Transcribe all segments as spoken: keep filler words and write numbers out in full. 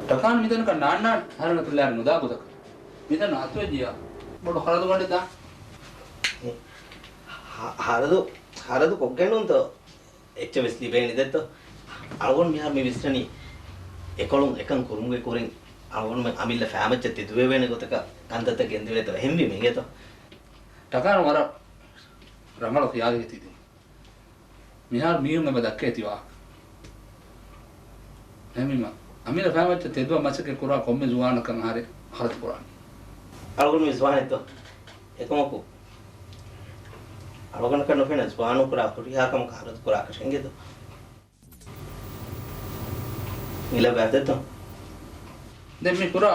ޓަކާން މިތަނަކަށް ނާންނާން ހަރަދު ކުލާރި ނުދާ ގޮތަކަށް. މިތަނަށް އަތުވެއްޖިޔާ ބޮޑު ހަރަދު ގަނޑެއް ދާން. ހަ-، ހަރަދު، ހަރަދު ކޮށްގެންނޫންތޯ؟ އެއްޗެއް ވެސް ލިބޭނެ ދެއްތޯ؟ އަޅުގަނޑު މިހާރު މި ވިސްނަނީ އެކޮޅުން އެކަން ކުރުމުގެ ކުރިން އަޅުގަނޑުމެން އަމިއްލަ ފައިމައްޗަށް ތެދުވެވޭނެ ގޮތަކަށް ކަންތައްތައް ގެންދެވޭތޯ؟ އެހެންވީމަ އިނގޭތޯ؟ ޓަކާން ވަރަށް ރަނގަޅު ޚިޔާލެއް ތިދިން. މިހާރު މީހުން އެބަ ދައްކޭތީ ވާހަކަ. އެހެންވީމަ، އަމިއްލަ ފައިމައްޗަށް ތެދުވާ މަސައްކަތް ކުރާ ކޮންމެ ޒުވާނަކަށް އަހަރެން ހަރަދު ކުރާނީ. އަޅުގަނޑު މި ޒުވާނެއްތޯ؟ އެކަމަކު، އަޅުގަނޑަކަށް ނުފެނޭ ޒުވާނުން ކުރާ ހުރިހާ ކަމަކަށް ހަރަދު ކުރާކަށް އިނގޭތޯ؟ އިލަބައިތެއްތޯ؟ ދެން މި ކުރާ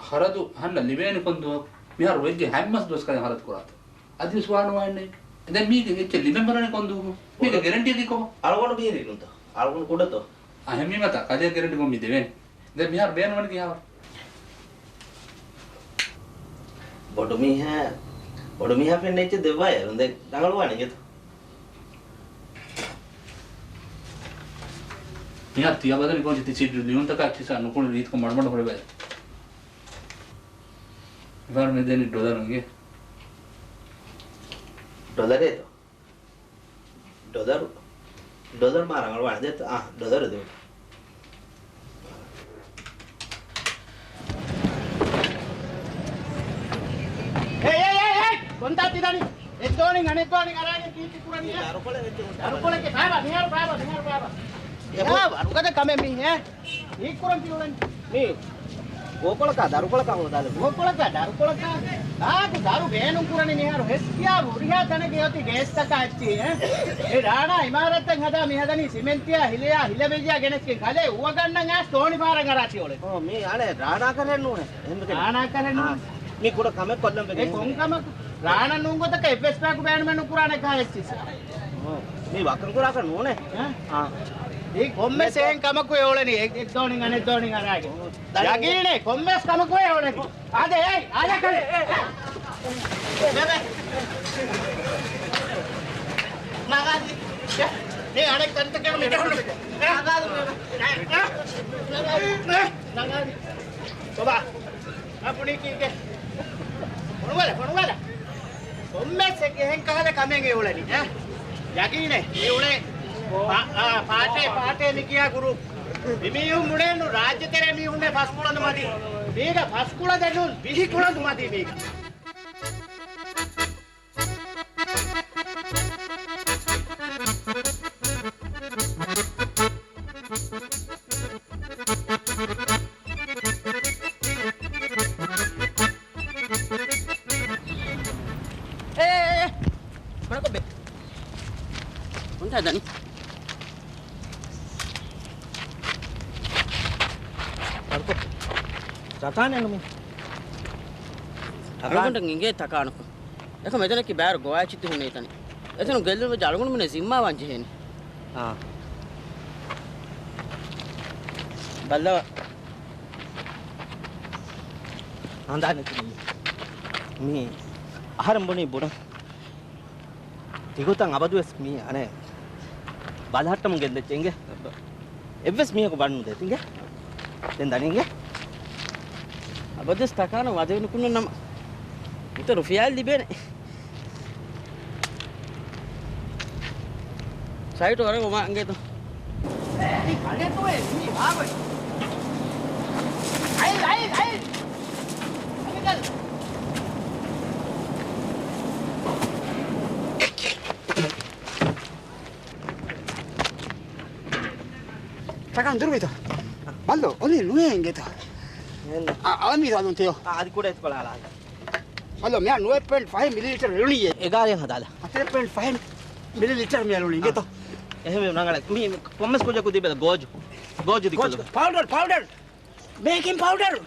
ހަރަދު އަހަންނަށް ލިބޭނީ ކޮން ދުވަހަކު؟ މިހާރު ވެއްޖެ ހަތް މަސް ދުވަސް ކަލޭ ހަރަދު ކުރާތޯ؟ އަދިވެސް ވާނުވާ އެއްނެތް. ދެން މީގެ އެއްޗެއް ލިބެން ވަރަނީ ކޮން ދުވަހު؟ މީގެ ގެރެންޓީއަކީ ކޮބާ؟ އަޅުގަނޑު ބިހިރީ ނޫންތޯ؟ އަޅުގަނޑު ކުޑަތޯ؟ އަހެންވީމަތާ ކަލޭ ގެރެންޓީ ކޮން މި ދެވޭނީ؟ ދެން މިހާރު ބޭނުންވަނީ ކިހާވަރު؟ ބޮޑުމީހާ، ބޮޑުމީހާ ފެންނަ އެއްޗެއް ދެއްވާ އޭރުން ދެން ރަނގަޅުވާނެ އިނގޭތޯ؟ މިހާރު ތިޔަބަދަނި ކޮންޗި ތި ސީޑީ ލިޔުންތަކާ އެއްޗިއްސާ ނުކުޅި ރީތިކޮށް މަޑުމަޑު ހުރެވޭ. މިފަހަރު މި ދެނީ ޑޮލަރުން އިނގޭ. ޑޮލަރޭތޯ؟ ޑޮލަރު، ޑޮލަރު މާ ރަނގަޅުވާނެ ދޭތަ؟ އާ، ޑޮލަރު ދެވޭ. އޭ، އޭ، އޭ، އޭ! ކޮންތާ ތިދަނީ؟ އެއްދޯނިން އަނެއްދޯނިން އަރާގެން ކީއްތި ކުރަނީ؟ ދަރުކޮޅެއް ބާބާ، މިހާރު ބާބާ، މިހާރު ބާބާ. އެހާ، ވަރުގަދަ ކަމެއް މީ، އޭ؟ ހީކުރަން ތިއުޅެން. މީ ގޯކޮޅަކާ ދަރުކޮޅަކާ ހޯދާލެ. ގޯކޮޅަކާ ދަރުކޮޅަކާ؟ ދާކު ދަރު ބޭނުން ކުރަނީ މިހާރު ހެސްކިޔާ ހުރިހާ ތަނެއްގެ އޮތީ ގޭސްތަކާ އެއްޗިހި، އޭ؟ އެ ރާނާ އިމާރަތެއް ހަދާ މި ހަދަނީ ސިމެންޓިއާ ހިލަޔާ ހިލަ ބެއްޔާ ގެނެސްގެން ކަލޭ އުވަގަންނަން އާސް ދޯނި ފާރަށް އަރާތީ އުޅެނީ. އޯ، މީ އަނެއް ރާނާ ކަރެއް ނޫނޭ. ރާނާ ކަރެއް ނޫނޭ. މީ ކުޑަ ކަމެއް ކޮށްލަން ވެގެން. އެ ކޮން ކަމަކު؟ ރާނަ ނޫން ގޮތަކަށް އެއްވެސް ބަޔަކު ބޭނުމެއް ނުކުރާނެ ކާ އެއްޗިސް. އޯ، މީ ވަކަން ކުރާކަށް ނޫނޭ. އެ؟ އާ. އެ ކޮންމެސް އެހެން ކަމަކު އެ އުޅެނީ. އެ، އެއްދޯނިން އަނެއްދޯނިން އަރާގެ. އޯ، ދަރި. ޔަގީނޭ ކޮންމެސް ކަމަކު އެ އުޅެނީ. އާދެ، އޭ، އާދެ ކަލޭ. ނަގާދި. މީ އަނެއް ތަންތަކެއް މި ނަގާދި. ނަގާދި. ބަބާ. އަ، ފޮނުވާލަ، ފޮނުވާލަ. ކޮންމެސް އެއް އެހެން ކަހަލަ ކަމެއް އެ އުޅެނީ، އެ؟ ޔަގީނޭ، މި އުޅޭ ޕާ-، އާ، ޕާޓޭ، ޕާޓޭ މި ކިޔާ ގުރޫޕް. މި މީހުން ބުނޭ ނޫން ރާއްޖެ ތެރޭ މީހުންނޭ ފަސް ކުޅަދު މަތި. މީގަ ފަސް ކުޅަދެއް ނޫން، ވިހި ކުޅަދު މަތި މީގަ. އޭ، އޭ، އޭ. ބަނޑުކޮށްބޭ. ކޮންތާ ދަނީ؟ ބަނޑުކޮށް. ތަކާނެ ނުމި. ތަކާން. އަޅުގަނޑަށް އިނގޭ ތަކާނުކޮށް. އެކަމް އެތަނަކީ ބާރު ގޮވާ އެއްޗެއް ހުންނަ ތަނެއް. އެތަނުން ގެއްލުން ވެއްޖެ އަޅުގަނޑުމެންނަށް ޒިންމާވާން ޖެހޭނެ. އާ. ބައްލަވަ. ހަނދާނެތި މީ. މީ އަހަރެން ބުނީ ބުނަން. ތިގޮތަށް އަބަދުވެސް މީ އަނެއް ބަލަހައްޓަމުން ގެންދައްޗޭ އިނގޭ. އެއްވެސް މީހަކު ބަންނުދޭތި އިނގޭ. ދެން ދަނީ އިނގޭ. އަބަދުވެސް ތަކާނަ ވަދެ ނުކުންނަން ނަމަ. އިތުރު ފިޔާލް ލިބޭނެ. ސައިޓު ވަރަށް އޮމާ އިނގޭތޯ. މީ ކަނެތޯއޭ މީ ވާގޮތް. އައި، އައި، އައި. އައި، އައި. ތަކާން ދުރުވިތޯ؟ މައްލޯ، އޮލި ނުވޭ އިނގޭތޯ؟ އެއްނު. އަ، އަޅަންވީ ދާލުން ތެޔޮ. އަ، އަދި ކުޑަ އެތިކޮޅާ އަޅާ. މައްލޯ، މިއާ ނުވެ ޕޮއިންޓް ފައިވް މިލިލިޓަރ އެޅުނީއޭ. އެގާރިއަށް ހަދާލަ. ހަތަރެ ޕޮއިންޓް ފައިވް މިލިލިޓަރ މި އެޅުނީ އިނގޭތޯ؟ އެހެންވެ ނަގަޅަ. މި ކޮންމެސް ކުއްޖަކު ދީބަލަ ގޯޖު. ގޯޖު ދިކޮލު. ގޯޖު. ޕައުޑަރ، ޕައުޑަރ. ބޭކިން ޕައުޑަރު.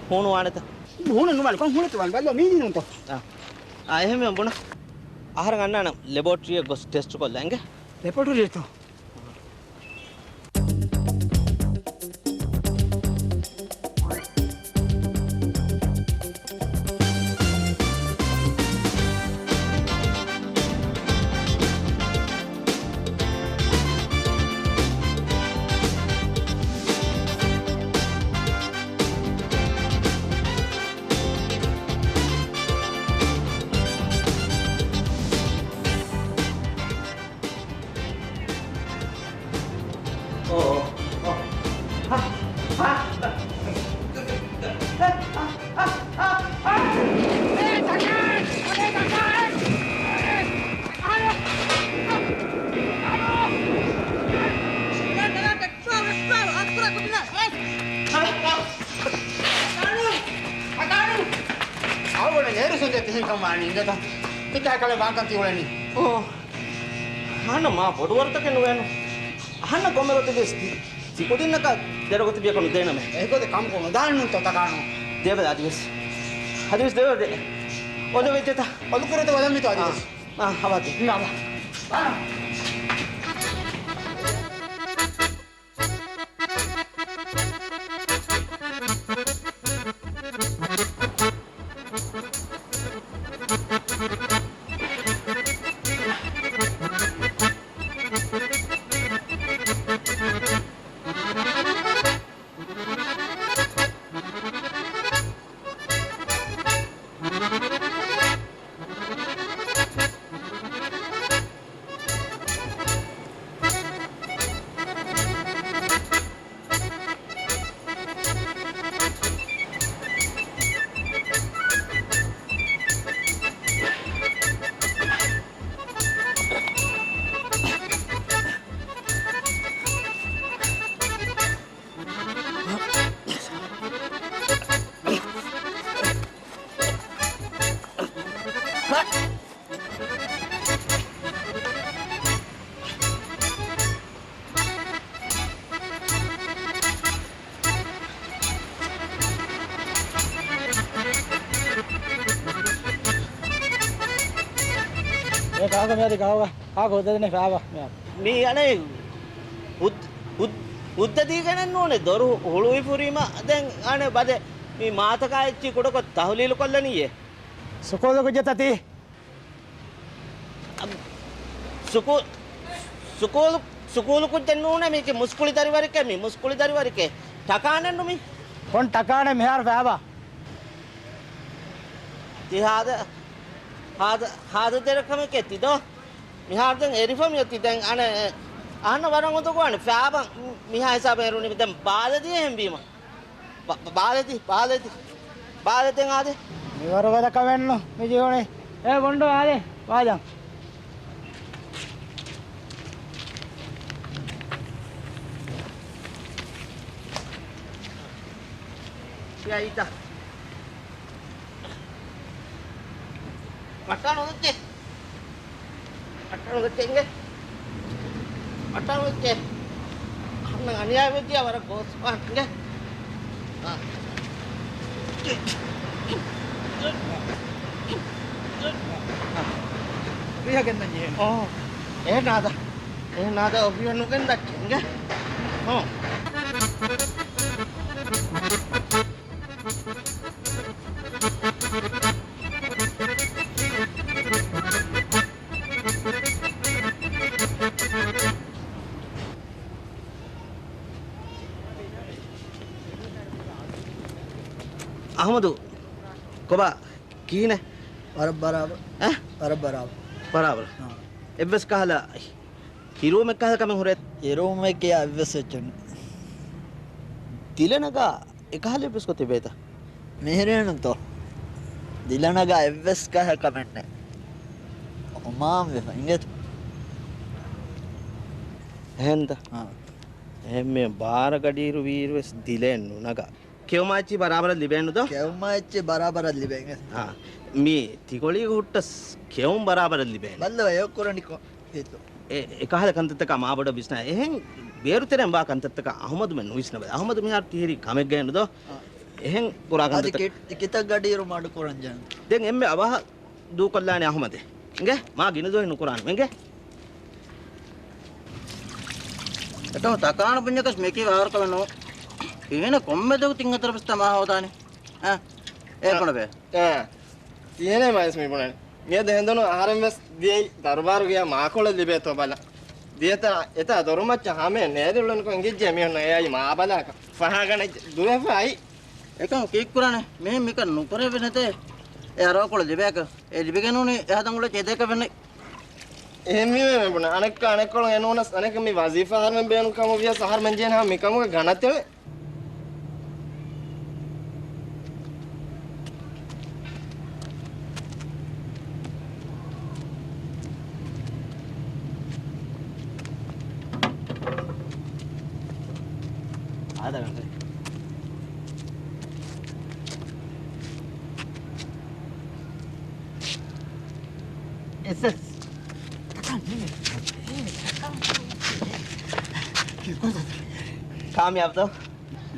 ހޫނު ވާނެތަ؟ ހޫނު ނުވާނެ. ކޮން ހޫނެއްތަ ވާނެ؟ ބައްލޯ މީ ދިނުންތަ؟ އާ. އާ، އެހެންވެ ބުނަ. އަހަރެން އަންނާނަން ލެބޯޓްރީއެއް ގޮސް ޓެސްޓް ކޮށްލަން އިނގޭ. ލެބޯޓްރީއެއްތޯ؟ އަނި އިނގޭތަ؟ މިކާ ކަލޭ ވާންކަން ތި އުޅެނީ. އޯ. އަހަންނަށް މާ ބޮޑު ވަރުތަކެއް ނުވޭނު. އަހަންނަށް ކޮންމެ ގޮތެއް ވިޔަސް ތި، ތި ކުދިންނަކަށް ދެރަ ގޮތެއް ބިޔަކަށް ނުދޭނަމޭ. އެ ގޮތެއް ކަމުކޮށް ނުދާން ނޫންތޯ ތަކާނު. ދޭބަލަ އަދިވެސް. އަދިވެސް ދޭބަލަ ދޭ. އޮލު ވެއްޖެތަ؟ އޮލު ކުރެތަ ވަލަން މިތޯ އަދިވެސް. އާ، އާ، ހަވާތި. ނާ، ވާ. އޭ ކާކު މިއަދި ކާކު ކާކު ހުއްދަ ދިނީ ފާބަ މިއަދި. މީ އަނެއް ހުއްދަ، ހުއްދަ، ހުއްދަ ދީގެނެއް ނޫނޭ ދޮރު ހުޅުވިފުރީމަ ދެން އަނެއް ބަދެ މި މާތަކާ އެއްޗި ކުޑަކޮށް ތަހުލީލު ކޮށްލަނީއޭ. ސުކޫލު ކުއްޖެއްތަ ތީ؟ ސުކޫ-، ސުކޫލު، ސުކޫލު ކުއްޖެއް ނޫނޭ މީކީ މުސްކުޅި ދަރިވަރެކޭ މީ، މުސްކުޅި ދަރިވަރެކޭ. ޓަކާނެއްނު މީ. ކޮން ޓަކާނެއް މިހާރު ފާބަ؟ ތި ހާދަ، ހާދަ، ހާދަ ދެރަ ކަމެކޭ ތި ދޯ. މިހާރު ދެން އެރިފަ މިއޮތީ ދެން އަނެއް އަހަންނަށް ވަރަށް އުނދަގޫ އަނެއް ފާބަ މިހާ ހިސާބަށް އެރުނީ ދެން ބާލަދީ އެހެން ވީމަ. ބާ-، ބާ-، ބާލަދީ، ބާލަދީ، ބާލަދީ އާދެ. މިވަރުގަދަ ކަމެއްނު މި ޖީވަނީ. އޭ ބޮންޑު އާދެ، ވާދަން. ޔާ އީތަ. ވައްޓާނު ދެއްޗެ. އައްޓަނު ދެއްޗެ އިނގޭ. އައްޓަނު ދެއްޗެ. އަހަންނަށް އަނިޔާވެއްޖިޔާ ވަރަށް ގޯސްވާން އިނގޭ. އާ. ރިހަ ގެންދަން ޖެހޭނެ. އޯ. އެހެން ނާދަ. އެހެން ނާދަ އޮފީހަށް ނުގެންދައްޗެ އިނގޭ. ހޯ. އަހުމަދު، ކޮބާ ކިހިނެއް؟ ވަރަށް ބަރާބަރު. އަ؟ ވަރަށް ބަރާބަރު. ބަރާބަރު. އާ. އެއްވެސް ކަހަލަ ހިރުވުމެއް ކަހަލަ ކަމެއް ހުރޭ. ހިރުވުމެއް ކިޔާ އެއްވެސް އެއްޗެއް ނެތް. ދިލަ ނަގާ އެކަހަލަ އެއްވެސް ގޮތެއް ވޭތަ؟ މިހިރޭނުތޯ؟ ދިލަ ނަގާ އެއްވެސް ކަހަލަ ކަމެއް ނެތް. އޮމާން ވެފަ އިނގޭތަ؟ އެހެންތަ؟ އާ. އެހެންމެ ބާރަ ގަޑިއިރު ވީއިރު ވެސް ދިލައެއް ނުނަގާ. ކެއުމާ އެއްޗި ބަރާބަރަށް ލިބޭނުދޯ؟ ކެއުމާ އެއްޗި ބަރާބަރަށް ލިބޭނެ. އާ. މީ ތިކޮޅީގަ ހުއްޓަސް ކެއުން ބަރާބަރަށް ލިބޭނެ. ބައްލަވަ އެއޮށް ކުރަނީ ކޮ-، ކީއްތޯ؟ އެ، އެކަހަލަ ކަންތައްތަކާ މާބޮޑަށް ވިސްނާ. އެހެން ބޭރު ތެރެއިން ވާ ކަންތައްތަކާ އަހުމަދުމެން ނުވިސްނަބަލަ. އަހުމަދު މިހާރު ތިހިރީ ކަމެއްގައެއްނުދޯ؟ އާ. އެހެން ކުރާ އަދި ކަންތައްތަކާ. ކި-، ކިތައް ގަޑިއިރު މަޑު ކުރަން ޖެހެން. ދެން އެންމެ އަވަހަށް ދޫކޮށްލާނެ އަހުމަދެއް. އިނގޭ؟ މާ ގިނަ ދުވަހެއް ނުކުރާނަމޭ. އިނގޭ؟ އެކަމު ތަކާނު ބުންޏަކަސް މިކީ ވާވަރުކަމެއް ނޫން. ކިހިނެއް ކޮންމެ ދުވަހަކު ތިން ހަތަރު ބަސްތައް މާ ހޯދާނެ. އަ، އޭ އަ، ކޮނޑަބޭ. އަ، ތިހެނެއް މައިސް މި ބުނަނީ. މިއަދު ހެނދުނު އަހަރެން ވެސް ދިޔައީ ދަރުބާރުގެ މާކޮޅެއް ލިބޭތޯ ބަލަ. ދިޔަތާ އެތާ ދޮރުމައްޗަށް ހަމަޔަށް ނޭރި އުޅެނިކޮށް އިނގިއްޖެ މީހުންނަށް އެއާއި މާބަލާކަށް. ފަހާގަނެ ދުވެފައި. އެކަމު ކީއްކުރާނެ؟ މިހެން މިކަން ނުކުރެވި ނެތޭ. އެ އަރާކޮޅު ލިބޭކަށް. އެ ލިބިގެން ނޫނީ އެހާ ދަނގުޅެއްޗެއް ދޭކަށް ވެންނެ. އެހެންވީމޭ މެނބުނ. އަނެއްކާ އަނެއްކޮޅު އެނޫނަސް އަނެކަ މި ވަޒީފާ އަހަރުމެން ބޭނުން ކަމު ވިޔަސް އަހަރުމެން ޖޭނަހާ މިކަމުގެ ގަނަތެވެ. އާދަ ގަނޑެ. ކާމިޔާބުތޯ؟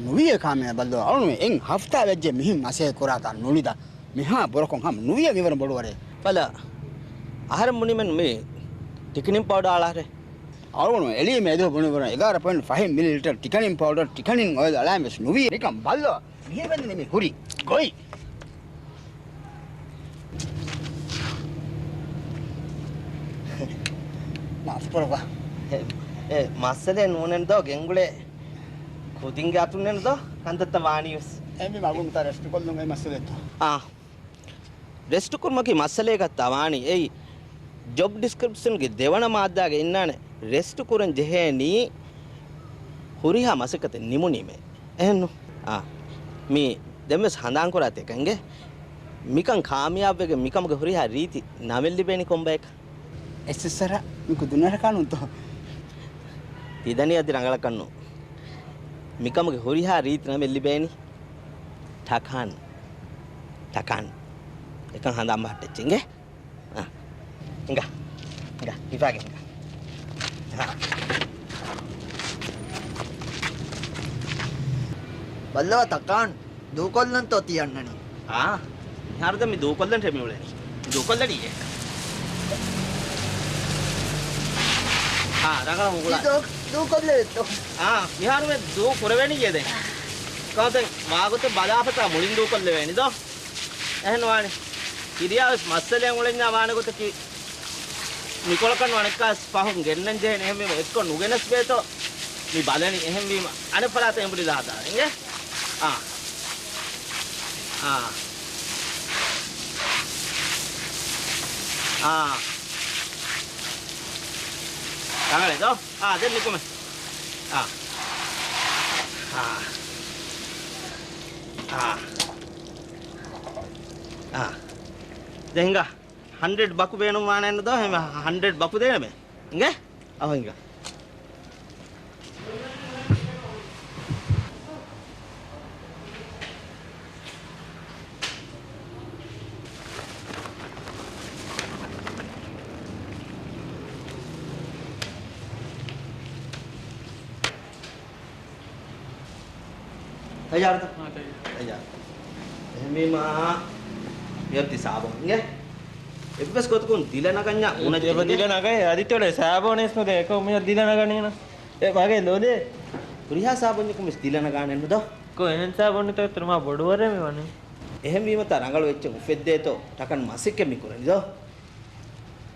ނުވިއޭ ކާމިޔާބު ބައްލޯ. އަޅުން އެއް ހަފްތާ ވެއްޖެ މިހެން މަސޭ ކުރާތާ ނުލިދާ. މިހާ ބުރަކޮން ހަމަ ނުވިއޭ މިވަރު ބޮޑުވަރޭ. ބަލަ، އަހަރެން ބުނީމެން މި ޓިކަނިން ޕައުޑާ އަޅާރޭ. އަޅުގަނޑު އެޅީމޭ އެދުވަހު ބުނިވަރު އެގާރަ ޕޮއިންޓް ފަހެއް މިލިލިޓަރު ޓިކަނިން ޕައުޑަރު ޓިކަނިން އޮއިލް އަޅާމެސް ނުވީ. ނިކަން ބައްލޯ. މިހެން ވެންދެނީ މި ހުރި ގޮތް. މާފުކުރައްވާ. އެ، އެ މައްސަލައެއް ނޫނެއްނު ދޯ ގެންގުޅޭ ކުދިންގެ އަތުންނެއްނު ދޯ ކަންތައްތައް ވާނީވެސް. އެ މި މަގުންތައް ރެސްޓް ކޮށްލުން އެ މައްސަލައެއްތޯ؟ އާ. ރެސްޓު ކުރުމަކީ މައްސަލައެއް ގަތްތާ ވާނީ. އެއީ ޖޮބް ޑިސްކްރިޕްޝަންގެ ދެވަނަ މާއްދާގަ އިންނާނެ ރެސްޓު ކުރަން ޖެހޭނީ ހުރިހާ މަސައްކަތެއް ނިމުނީމޭ. އެހެންނު؟ އާ. މީ ދެންވެސް ހަނދާންކުރާތި އެކަން އިނގޭ. މިކަން ކާމިޔާބުވެގެން މިކަމުގެ ހުރިހާ ރީތި ނަމެއް ލިބޭނީ ކޮންބަޔަކަށް؟ އެސްއެސްއަރ މި ކުދިންނަށް ކާނުންތޯ؟ ތިދަނީ އަދި ރަނގަޅަކަށްނު. މިކަމުގެ ހުރިހާ ރީތި ނަމެއް ލިބޭނީ ޓަކާން. ޓަކާން. އެކަން ހަނދާން ބަހައްޓައްޗޭ އިނގޭ. އާ. ހިނގާ. ހިނގާ. ހިފާގެ ހިނގާ. އާ. ބައްލަވާ ތަކާން. ދޫކޮށްލަންތޯ ތި އަންނަނީ؟ އާ. މިހާރު ދެން މި ދޫކޮށްލަން މި އުޅެނީ. ދޫކޮށްލަނީ އޭ. އާ، ރަނގަޅަށް އުނގުޅާ. ދޫ-، ދޫކޮށްލެވެތޯ؟ އާ، މިހާރު މެ ދޫ ކުރެވެނީ އޭ ދެން. ކަމަށް ދެން ވާގޮތެއް ބަލާފަތާ މުޅިން ދޫކޮށްލެވޭނީ ދޯ. އެހެން ވާނެ. ކިރިޔާވެސް މައްސަލައެއް އުޅެންޏާ ވާނެ ގޮތަކީ މިކޮޅަކަށް އަނެއްކާވެސް ފަހުން ގެންނަން ޖެހޭނެ. އެހެންވީމަ އެއްކޮށް ނުގެނެސް ބޭތޯ. މި ބަލަނީ އެހެންވީމަ އަނެއް ފަރާތަށް އެނބުރިލާ ހަދާ އިނގޭ. އާ. އާ. އާ. ރަނގަޅޭ ދޯ. އާ، ދެން ނިކުމެ. އާ. އާ. އާ. އާ. ދެން ހިނގާ. ހަންޑްރެޑް ބަކު ބޭނުންވާނެއްނު ދޯ، އެހެން ހަންޑްރެޑް ބަކު ދޭނަމޭ. އިނގޭ؟ އަހަ ހިނގާ. ތައްޔާރުތަ؟ އާ، ތައްޔާރު. ތައްޔާރު. އެހެންވީމާ، މިއޮތީ ސާބޯން އިނގޭ. އެއްވެސް ގޮތަކުން ދިލަ ނަގަންޏާ އުނަތި އެބަ އިނގޭ. ދިލަ ނަގައޭ، އަދިތޮޅެ ސާބޯނެސް ނުދޭ، އެކަމު މިއޮތީ ދިލަ ނަގަނީނަ. އެ މަގޭ ލޯލޭ. ހުރިހާ ސާބޯންޏަކުން ވެސް ދިލަ ނަގާނެއްނު ދޯ. ކޮ އެހެން ސާބޯން ތައްތަރު މާ ބޮޑުވަރޭ މި ވަނީ. އެހެންވީމަތާ ރަނގަޅު އެއްޗެއް އުފެއްދޭތޯ، ޓަކަން މަސައްކަތް މި ކުރަނީ ދޯ.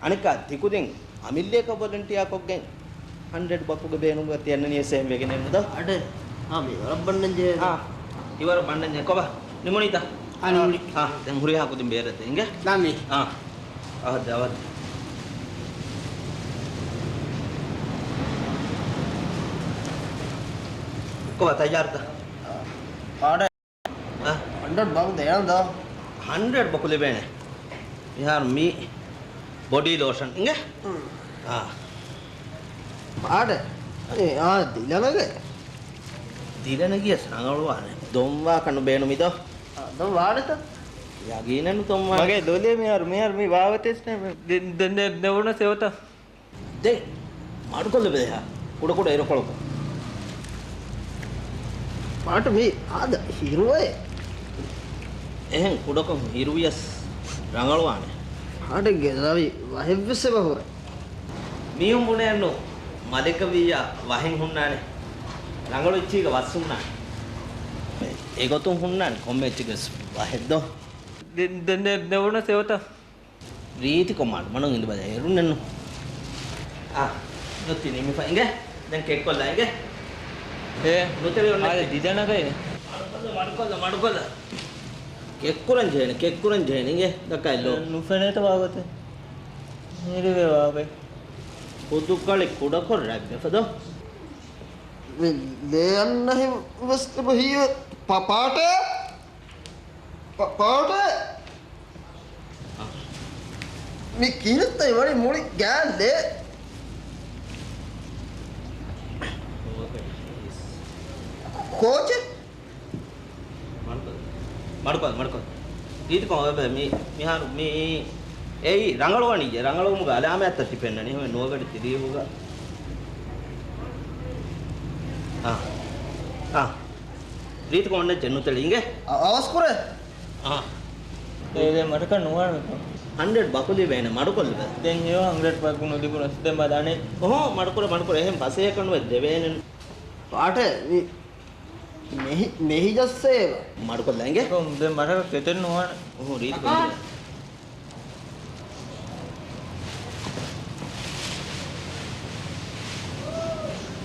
އަނެއްކާ ތިކުދިން އަމިއްލައަކަށް ވޮލަންޓިއާކޮށްގެން ހަންޑްރެޑް ބަކުގެ ބޭނުމުގަ ތި އަންނަނީ އެހެން ވެގެނެއްނު ދޯ. އަޑެ، އާ، މި ވަރަށް ބަންނަން ޖެހޭ. އާ، އިވަރަށް ބަންނަން ޖެހޭ. ކޮބާ؟ ނިމުނީތަ؟ އާ، ނިމުނީ. އާ، ދެން ހުރިހާ ކުދިން ބޭރަށް ދޭ އިނގޭ. ލާމީ. އާ، އަވަދި، އަވަދި. ކޮބާ ތައްޔާރުތަ؟ އާ. އަ؟ ހަންޑްރެޑް ބަކު ދޭނަން ދޯ. ހަންޑްރެޑް ބަކު ލިބޭނެ. މިހާރު މި ބޮޑީ ލޯޝަން އިނގޭ؟ ހުން. އާ. ވާޑެ. އަނެ، އާ، ދިލަނަގެ. ދިލަނަގިޔަސް ރަނގަޅުވާނެ. ދޮންވާކަނު ބޭނުމި ދޯ. އާ، ދޮން ވާޑެތަ؟ ޔަގީނެއްނު ދޮންވާނެ. މަގޭ ލޮލޭ މިހާރު، މިހާރު މި ވާވަތެސް ނެ، ދެ-، ދެ-، ދެ-، ދެވުނަސް އެވަތަ. ދެން މަޑުކޮށްލެވޭ ހާ. ކުޑަކުޑަ އިރުކޮޅަކު. ޕާޓު މީ ހާދަ ހިރުވައޭ. އެހެން ކުޑަކޮށް ހިރުވިޔަސް ރަނގަޅުވާނެ. ޕާޓެއްގެ ރަވި ވަހެއްވެސް އެބަ ހުރޭ. މީހުން ބުނޭނު މަލިކަވިއްޔާ ވަހެއް ހުންނާނެ. ރަނގަޅު އެއްޗީގަ ވަސް ހުންނާނެ. އެގޮތުން ހުންނާނެ ކޮންމެ އެއްޗެއްގެސް ވަހެއްދޯ. ދެ-، ދެ-، ދެ-، ދެވުނަސް އެވަތަ. ރީތިކޮށް މަޑުމަޑުން އިނދުބަލަ އޭރުންނެއްނު. އާ، ނުތި ނިމިފަ އިނގޭ. ދެން ކެއްކޮށްލާ އިނގޭ. އޭ، ނުތެޅި އޮންނަ އާދެ ކެއް. ދިދަނަގައޭ. މަޑުކޮށްލަ، މަޑުކޮށްލަ، މަޑުކޮށްލަ. ކެއްކުރަން ޖެހޭނެ، ކެއްކުރަން ޖެހޭނެ އިނގޭ. ދައްކާއި ލޯ. އެ، ނުފެނޭތަ ވާގޮތެއް. ހިރިވޭ ވާވޭ. ހުދުކަޅި ކުޑަކޮށް ރަތްވެފަ ދޯ. ލޭ އަންނަހެން ވެސް އެބަ ހީވެ ޕާ-، ޕާޓޭ. ޕާ-، ޕާޓޭ! މި ކިހިނެއްތަ ވަނީ މުޅި ގާތް ލޭ؟ ކޯޗެއް؟ މަޑުކޮށް، މަޑުކޮށް، މަޑުކޮށް. ރީތިކޮށް އޮވެ މި، މިހާރު މި އެއީ، ރަނގަޅުވަނީ ޖެ. ރަނގަޅުވުމުގަ އަލާމާތްތައް ތި ފެންނަނީ. ހަމަ ނުވަގަޑި ތި ލީހުގަ. އާ. އާ. ރީތިކޮށް އޮންނަ ޖެ ނުތެޅި އިނގޭ. އަ-، އަވަސްކުރޭ. އާ. ދޭ، ދޭ، މަޑަކަށް ނުވާނެ. ހަންޑްރެޑް ބަކު ލިބޭނެ މަޑުކޮށްލިބޭ. ދެން ހެޔޮ ހަންޑްރެޑް ބަކު ނުލިބުނަސް. ދެން ބަލާނެ. އޮހޯ، މަޑުކުރޭ، މަޑުކުރޭ. އެހެން ފަސޭހަކަށް ނުވެ ދެވޭނެ. ޕާޓެ، މި-، މެހި-، މެހި ޖައްސޭ. މަޑުކޮށްލަ އިނގޭ. ދެން މަޑަކަށް ކެތެއް ނުވާނެ. އޮހޯ، ރީތި ކޮށްލިބޭ.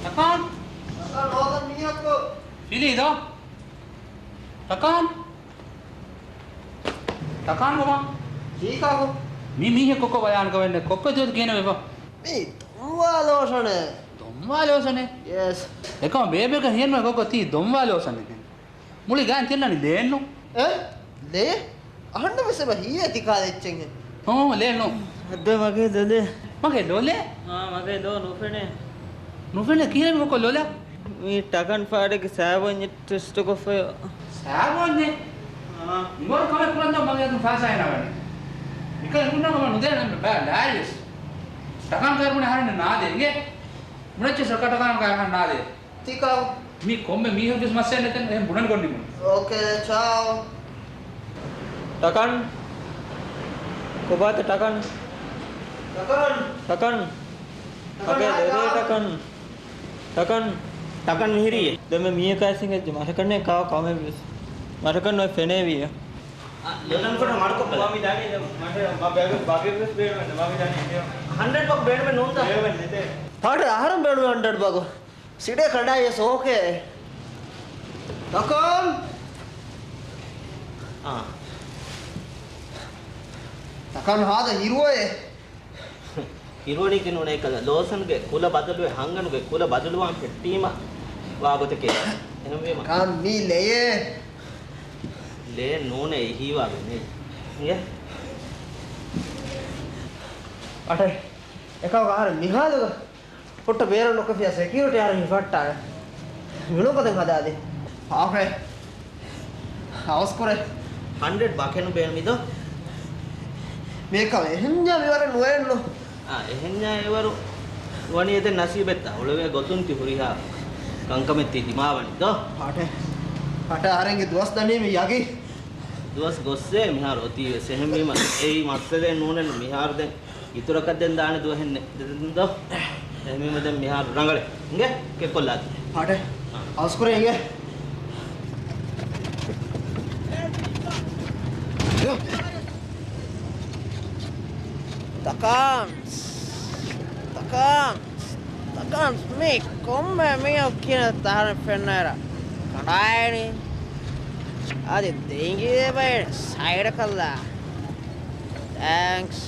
ޓަކާން. ޓަކާން ހޯދަން މީހަކު. ފިލީ ދޯ. ޓަކާން. ޓަކާން ގޮމާ. ކީކާކު؟ މި މީހެއް ކޮއްކޮ ބަޔާން ކަމެއް ނެތް. ކޮއްކޮ ދިޔަ ކިހިނެއް ވެފަ؟ މީ ދޮންވާ ލޯޝަނެއް. ދޮންވާ ލޯޝަނެއް؟ ޔެސް. އެކަމަ ބޭބެގަ ހިޔެންވެ ކޮއްކޮ ތީ ދޮންވާ ލޯޝަނެއް. މުޅި ގާތް ތިއްލަނީ ލޭންނު. އެ؟ ލޭ؟ އަހަންނަށް ވެސް އެބަ ހީވޭ ތިކާލަ އެއްޗެއްހެން. ހޫ، ލޭންނު. އަދަ މަގޭ ލޮލޭ. މަގޭ ލޮލޭ؟ އާ، މަގޭ ލޯ ނުފެނޭ. ނުފެނޭ ކީއްވެ ކޮއްކޮ ލޮލަށް؟ މީ ޓަކަން ފާޑެއްގެ ސާބޯންޏެއް ޓެސްޓުކޮށްފައި. ސާބޯންޏެއް؟ އާ. މިވަރު ކަމެއް ކުރަން ދޯ މަގޭ އަތުން ފާސާ ހިނާވަނީ. މިކަން ހުންނަ ކަމަށް ނުދޭނަން ބައި ލާއިވެސް. ޓަކަން ކައިރިބުނެ އަހަންނެއް ނާދޭ އިނގޭ. ބުނައްޗެ ސަކަޓަކާނު ކައި އަހަން ނާދޭ. ތިކައު. މީ ކޮންމެ މީހެއްގެ މައްސަލައެއް ނެތެން އެހެން ބުނަން ކޮންނިމުން. އޯކޭ، ޗާއު. ޓަކަން. ކޮބާތަ ޓަކަން؟ ޓަކަން. ޓަކަން. ޓަކަން މަގޭ ދެރޭ ޓަކަން. ޓަކަން. ޓަކަން މިހިރީ. ދެންމެ މީހަކާ ސިނގެއްޖެ މަށަކަންނޭ ކާ ކަމެއްވެސް. މަށަކަން ނޮއެ ފެނޭވިއެ. ލޮލަން ކޮޓަ މަޑުކޮށް ބަލަ. މަ މި ދާނީ ދެ މަށެ މަ ބޭގެ ބަގެއްވެސް ބޭނުމެއް ނެ. މަ މި ދާނީ އިނގޭ. ހަންޑްރެޑް ބަކު ބޭނުމެއް ނޫންތަ؟ ބޭނުމެއް ނެތޭ. ޕާޓެ އަހަރެން ބޭނުމެއް ހަންޑްރެޑް ބަކު. ސިޑޭ ކަޑާޔަސް އޯކޭ. ތަކާން. އާ. ތަކާން ހާދަ ހިރުވައޭ. ހިރުވަނީކީ ނޫނޭ ކަލަ ލޯސަންގެ ކުލަ ބަދަލުވެ ހަންގަނޑުގެ ކުލަ ބަދަލުވާން ފެއްޓީމަ ވާގޮތެކޭ. އެހެންވީމަ. ކާން މީ ލެޔޭ. ލޭ ނޫނޭ އެހީވާގެ މީ. އިނގޭ. އަޓެ. އެކަމަކު އަހަރެން މިހާލުގަ ހުއްޓަ ބޭރަށް ނުކޮށްފިޔާ ސެކިއުރިޓީ އަހަރެން ހިފައްޓާނެ. މިނޫން ކޮތަން ހަދާދީ. އާފެ. ހައުސް ކުރޭ. ހަންޑްރެޑް ބަކެއް ނުބޭނުމީ ދޯ. މޭކަލް އެހެންޏާ މިވަރެއް ނުވޭނު. އާ، އެހެންޏާ އެވަރު ވަނީ އެދެން ނަސީބެއްތާ. އުޅެވޭ ގޮތުން ތި ހުރިހާ ކަންކަމެއް ތި ދިމާވަނީ ދޯ. ޕާޓެ. ޕާޓެ އަހަރެންގެ ދުވަސް ދަނީ މި ޔަގީ. ދުވަސް ގޮއްސޭ މިހާރު އޮތީވެސް. އެހެންވީމަ އެއީ މައްސަލައެއް ނޫނެއްނު މިހާރު ދެން. އިތުރަކަށް ދެން ދާނެ ދުވަހެއް ނެތް ދޯ. އެހެންވީމަ ދެން މިހާރު ރަނގަޅޭ. އިނގޭ ކެއްކޮށްލާތި. ޕާޓެ. އަވަސްކުރޭ އިނގޭ. ތަކާންސް. ތަކާންސް. ތަކާންސް މީ ކޮންމެ މީހަކު ކިހިނެއް އަހަރެން ފެންނައިރަށް ކަނޑާއެޅި. އަދި ދެން އިނގޭ ބައެއް ސައިޑަކަށްލާ. ތޭންކްސް.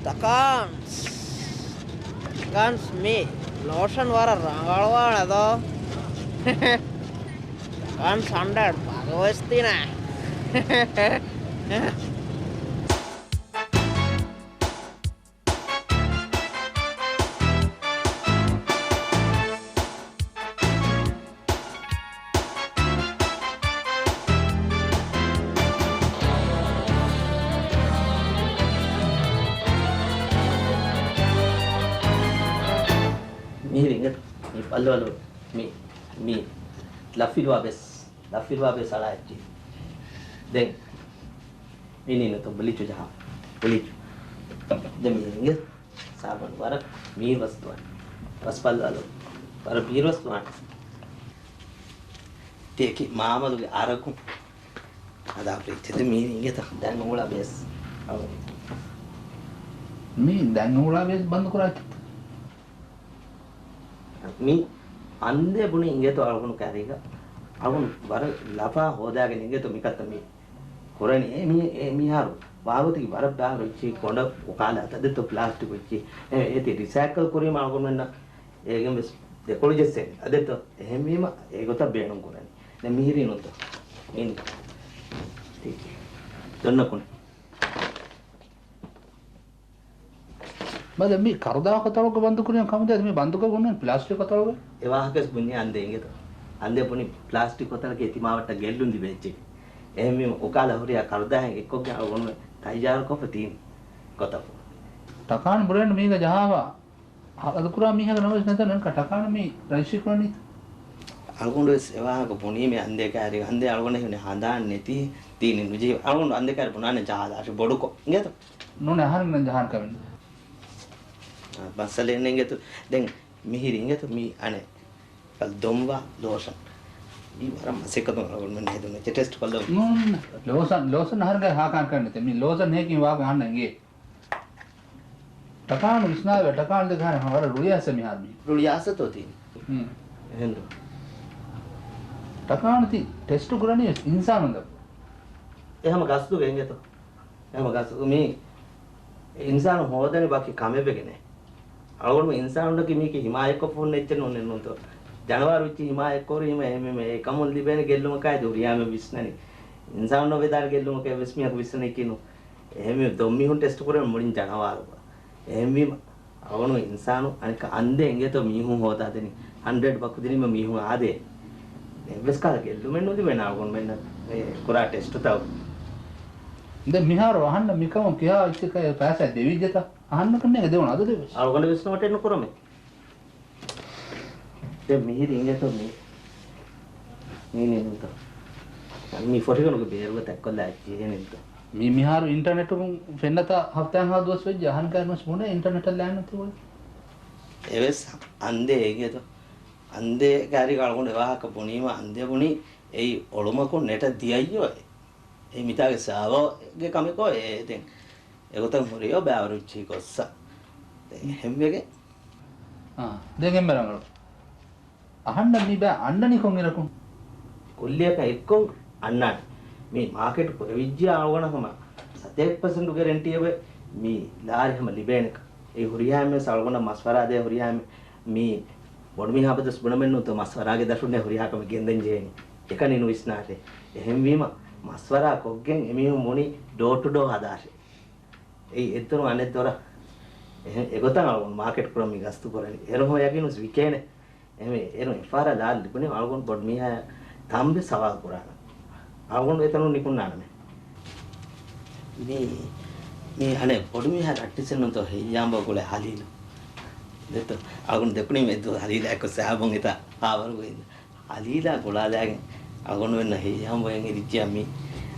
ތަކާން. ތަކާންސް މީ ލޯޝަން ވަރަށް ރަނގަޅުވާނެ ދޯ. ތަކާންސް ހަންޑްރެޑް ބަގު ވެސް ދިނާ. މިހިރީ އިނގޭތަ؟ މި ބައްލަވަލު. މި، މި ލަފިލުވާ ބެސް، ލަފިލުވާ ބެސް އަޅާ އެއްޗި. ދެން މިނީ ނުތަ ބުލިޗު ޖަހާ. ބުލިޗު. ދެން މިހިރީ އިނގޭ. ސާބަން ވަރަށް މީރުވަސްތުވާނެ. ބަސް ބައްލަވަލު. ވަރަށް މީރުވަސްތުވާނެ. ތިޔަކީ މާމަލުގެ އަރަކުން ހަދާފަ އެއްޗެއް. މީ އިނގޭތަ؟ ދެން އުޅާ ބޭސް. މީ ދެން އުޅާ ބޭސް ބަންދު ކުރާތި. މީ އަނދޭ ބުނި އިނގޭތޯ އަޅުގަނޑު ކައިރީގަ. އަޅުގަނޑު ވަރަށް ލަފާ ހޯދާގެން އިނގޭތޯ މިކަންތައް މީ ކުރަނީ. އެ މީ، އެ މީހާރު ވާގޮތަކީ ވަރަށް ބާރު އެއްޗި ކޮނޑަށް އުކާލާތަ ދެއްތޯ ޕްލާސްޓިކު އެއްޗި. އެ، އޭތި ރިސައިކަލް ކުރީމަ އަޅުގަނޑުމެންނަށް އޭގެން ވެސް ދެކޮޅު ޖެއްސޭނެ. އަދެއްތޯ؟ އެހެންވީމަ އެގޮތަށް ބޭނުން ކުރަނީ. ދެން މިހިރީ ނުތޯ؟ މީން. ދޮންނަކުން. މަދަ މި ކަރުދާ ކޮތަޅުގަ ބަންދު ކުރިޔަން ކަމުދޭ މި ބަންދުކޮށް ހުންނަން ޕްލާސްޓިކް ކޮތަޅުގަ. އެ ވާހަކަވެސް ބުންޏޭ އަނދޭ އިނގޭތޯ. އަނދޭ ބުނި ޕްލާސްޓިކް ކޮތަޅަކީ އެތިމާވައްޓަށް ގެއްލުން ލިބޭ އެއްޗެކޭ. އެހެންވީމަ އުކާލާ ހުރިހާ ކަރުދާހެން އެއްކޮށްގެން އަޅުގަނޑުމެން ތައްޔާރުކޮށްފަ ދީން. ގޮތަކު. ޓަކާން ބުރޭންޑް މީގަ ޖަހާފަ ހަދަދުކުރާ މީހާގެ ނަމަވެސް ނެތަ ނަންކަ ޓަކާން މީ ރަޖިސްޓްރީ ކުރަނީތަ؟ އަޅުގަނޑު ވެސް އެވާހަކަ ބުނީމޭ އަނދޭ ކާރި، އަނދޭ އަޅުގަނޑެއް ހުންނެ ހަނދާން ނެތި ދީނި ނުޖެހި. އަޅުގަނޑު އަނދޭ ކާރި ބުނާނެ ޖަހާލާށި ބޮޑުކޮށް އިނގޭތަ؟ ނޫނެ އަހަރެން ނަން ޖަހާން ކަމެއް. އާ، މައްސަލައެއް ނެތް އިނގޭތަ؟ ދެން މިހިރީ އިނގޭތަ މީ އަނެއް ކަލް ދޮންވާ ލޯޝަން. މީ ވަރަށް މަސައްކަތުން އަޅުގަނޑުމެން ހެދުނު އެއްޗެއް ޓެސްޓް ކޮށްލަމުން. ނޫން، ލޯޝަން، ލޯޝަން އަހަރެންގެ ހާކާން ކަންނެތެ. މީ ލޯޝަން ހޭކިން ވާގޮތް އަހަންނަ އިނގޭ. ޓަކާނު ވިސްނާވެ، ޓަކާނު ދެ ގަހަނެ ހަވަރަށް ރުޅިއައިސް މިހާރު މީ. ރުޅިއައިސްތޯ ތީ؟ ހުން. އެހެންދޯ. ޓަކާނު ތީ ޓެސްޓު ކުރަނީ ވެސް އިންސާނުން ދައްކަ. އެ ހަމަ ގަސްދުގެ އިނގޭތޯ؟ އެ ހަމަ ގަސްދު މީ އިންސާނު ހޯދަނީ ވަކި ކަމެއް ވެގެނޭ. އަޅުގަނޑު އިންސާނުންނަކީ މީކީ ހިމާޔަތްކޮށްފަ ހުންނަ އެއްޗެއް ނޫން ނޫންތޯ. ޖަނަވާރު އެއްޗެއް ހިމާޔަތްކުރީމަ އެހެންވީމަ އެކަމުން ލިބޭނެ ގެއްލުމަކާއި ހުރިހާމެ ވިސްނަނީ. އިންސާނުންނަށް ވެދާނެ ގެއްލުމަކަށް ވެސް މީހަކު ވިސްނަނީކީ ނޫން. އެހެންވީމަ ދޮންމީހުން ޓެސްޓު ކުރޭ މުޅިން ޖަނަވާރު. އެހެންވީމަ އަޅުގަނޑު އިންސާނު އަނެއްކާ އަނދޭ އިނގޭތޯ މީހުން ހޯދާދެނީ. ހަންޑްރެޑް ބަކު ދިނީމަ މީހުން އާދޭ. އެއްވެސް ކަހަލަ ގެއްލުމެއް ނުލިބޭނެ އަޅުގަނޑުމެންނަށް އެ ކުރާ ޓެސްޓުތައް. ދެން މިހާރު އަހަންނަށް މިކަމުން ކިހާ އެއްޗަކަށް ފައިސާ ދެވިއްޖެތަ؟ އަހަންނަކަށް ނޭނގެ ދެވުނު އަދަދެއް ވެސް. އަޅުގަނޑު ވިސްނުމަށް ނުކުރަމޭ. ދެން މިހިރީ އިނގޭތޯ މީ. މީ ނިންތޯ. މީ ފޮށިގަނޑުގެ ބޭރުގަ ތައްކޮށްލާ އެއްޗެއް ނިންތޯ. މީ މިހާރު އިންޓަރނެޓުން ފެންނަތާ ހަފްތާއެއްހާ ދުވަސް ވެއްޖެ އަހަން ކައިރިން ވެސް ބުނޭ އިންޓަރނެޓަށް ލާން ނުތިބުނީ. އެވެސް އަނދޭ އިނގޭތޯ. އަނދޭ ކާރިގަ އަޅުގަނޑު އެވާހަކަ ބުނީމަ އަނދޭ ބުނީ އެއީ އޮޅުމަކުން ނެޓަށް ދިޔައްޔޯ އެ. އެ މިތާގެ ސާވާގެ ކަމެކޯ އެ ދެން. އެގޮތަށް ހުރިޔޯ ބައިވަރު އެއްޗިހި ގޮއްސަ. ދެން އެހެންވެގެން. އާ، ދެން އެންމެ ރަނގަޅު. އަހަންނަށް މި ބައި އަންނަނީ ކޮންއިރަކުން؟ ކުއްލިއަކަށް އެއްކޮށް އަންނާނެ. މި މާކެޓް ކުރެވިއްޖެ އަޅުގަނޑަށް ހަމަ ސަތޭކަ ޕަސެންޓުގެ ގެރެންޓީއެއް ވޭ. މި ލާރި ހަމަ ލިބޭނެކަން. އެ ހުރިހާ އެންމެ އަޅުގަނޑަށް މަސްވަރާ ދޭ ހުރިހާ އެންމެ މި ބޮޑު މީހާ ބަދަސް ބުނަމެއްނު ތޯ މަސްވަރާގެ ދަށުންނޭ ހުރިހާ ކަމެއް ގެންދަން ޖެހޭނީ. އެކަނި ނުވިސްނާށޭ. އެހެންވީމަ މަސްވަރާ ކޮށްގެން އެމީހުން ބުނީ ޑޯ ޓު ޑޯ ހަދާށޭ. އެއީ އެއްދޮރު އަނެއްދޮރަށް. އެހެން އެގޮތަށް އަޅުގަނޑު މާކެޓް ކުރަން މި ގަސްތު ކުރަނީ. އޭރު ހަމަ ޔަގީނުވެސް ވިކޭނެ. އެހެންވެ، އޭރު އެފްއާރްއާ ލާ ލިބުނީ އަޅުގަނޑު ބޮޑު މީހާ ތަނބެ ސަވާލު ކުރާނަން. އަޅުގަނޑު އެތަނުން ނިކުންނާނަމޭ. މީ، މީ އަނެއް ބޮޑު މީހާ ރައްޓިސެއްނުތޯ ހެއްޔާނބޯ ގުޅޭ ހަލީލު. ދެއްތޯ، އަޅުގަނޑު ދެކުނީމޭ އެއްދުވަހު ހަލީލާ އެއްކޮށް ސާބުން ހިތާ ހާވަރުގައި އިންދާ. ހަލީލާ ގުޅާލާގެން އަޅުގަނޑުމެންނަށް ހެއްޔާނބޯ އެނގި ރިއްޖެއަށް މީ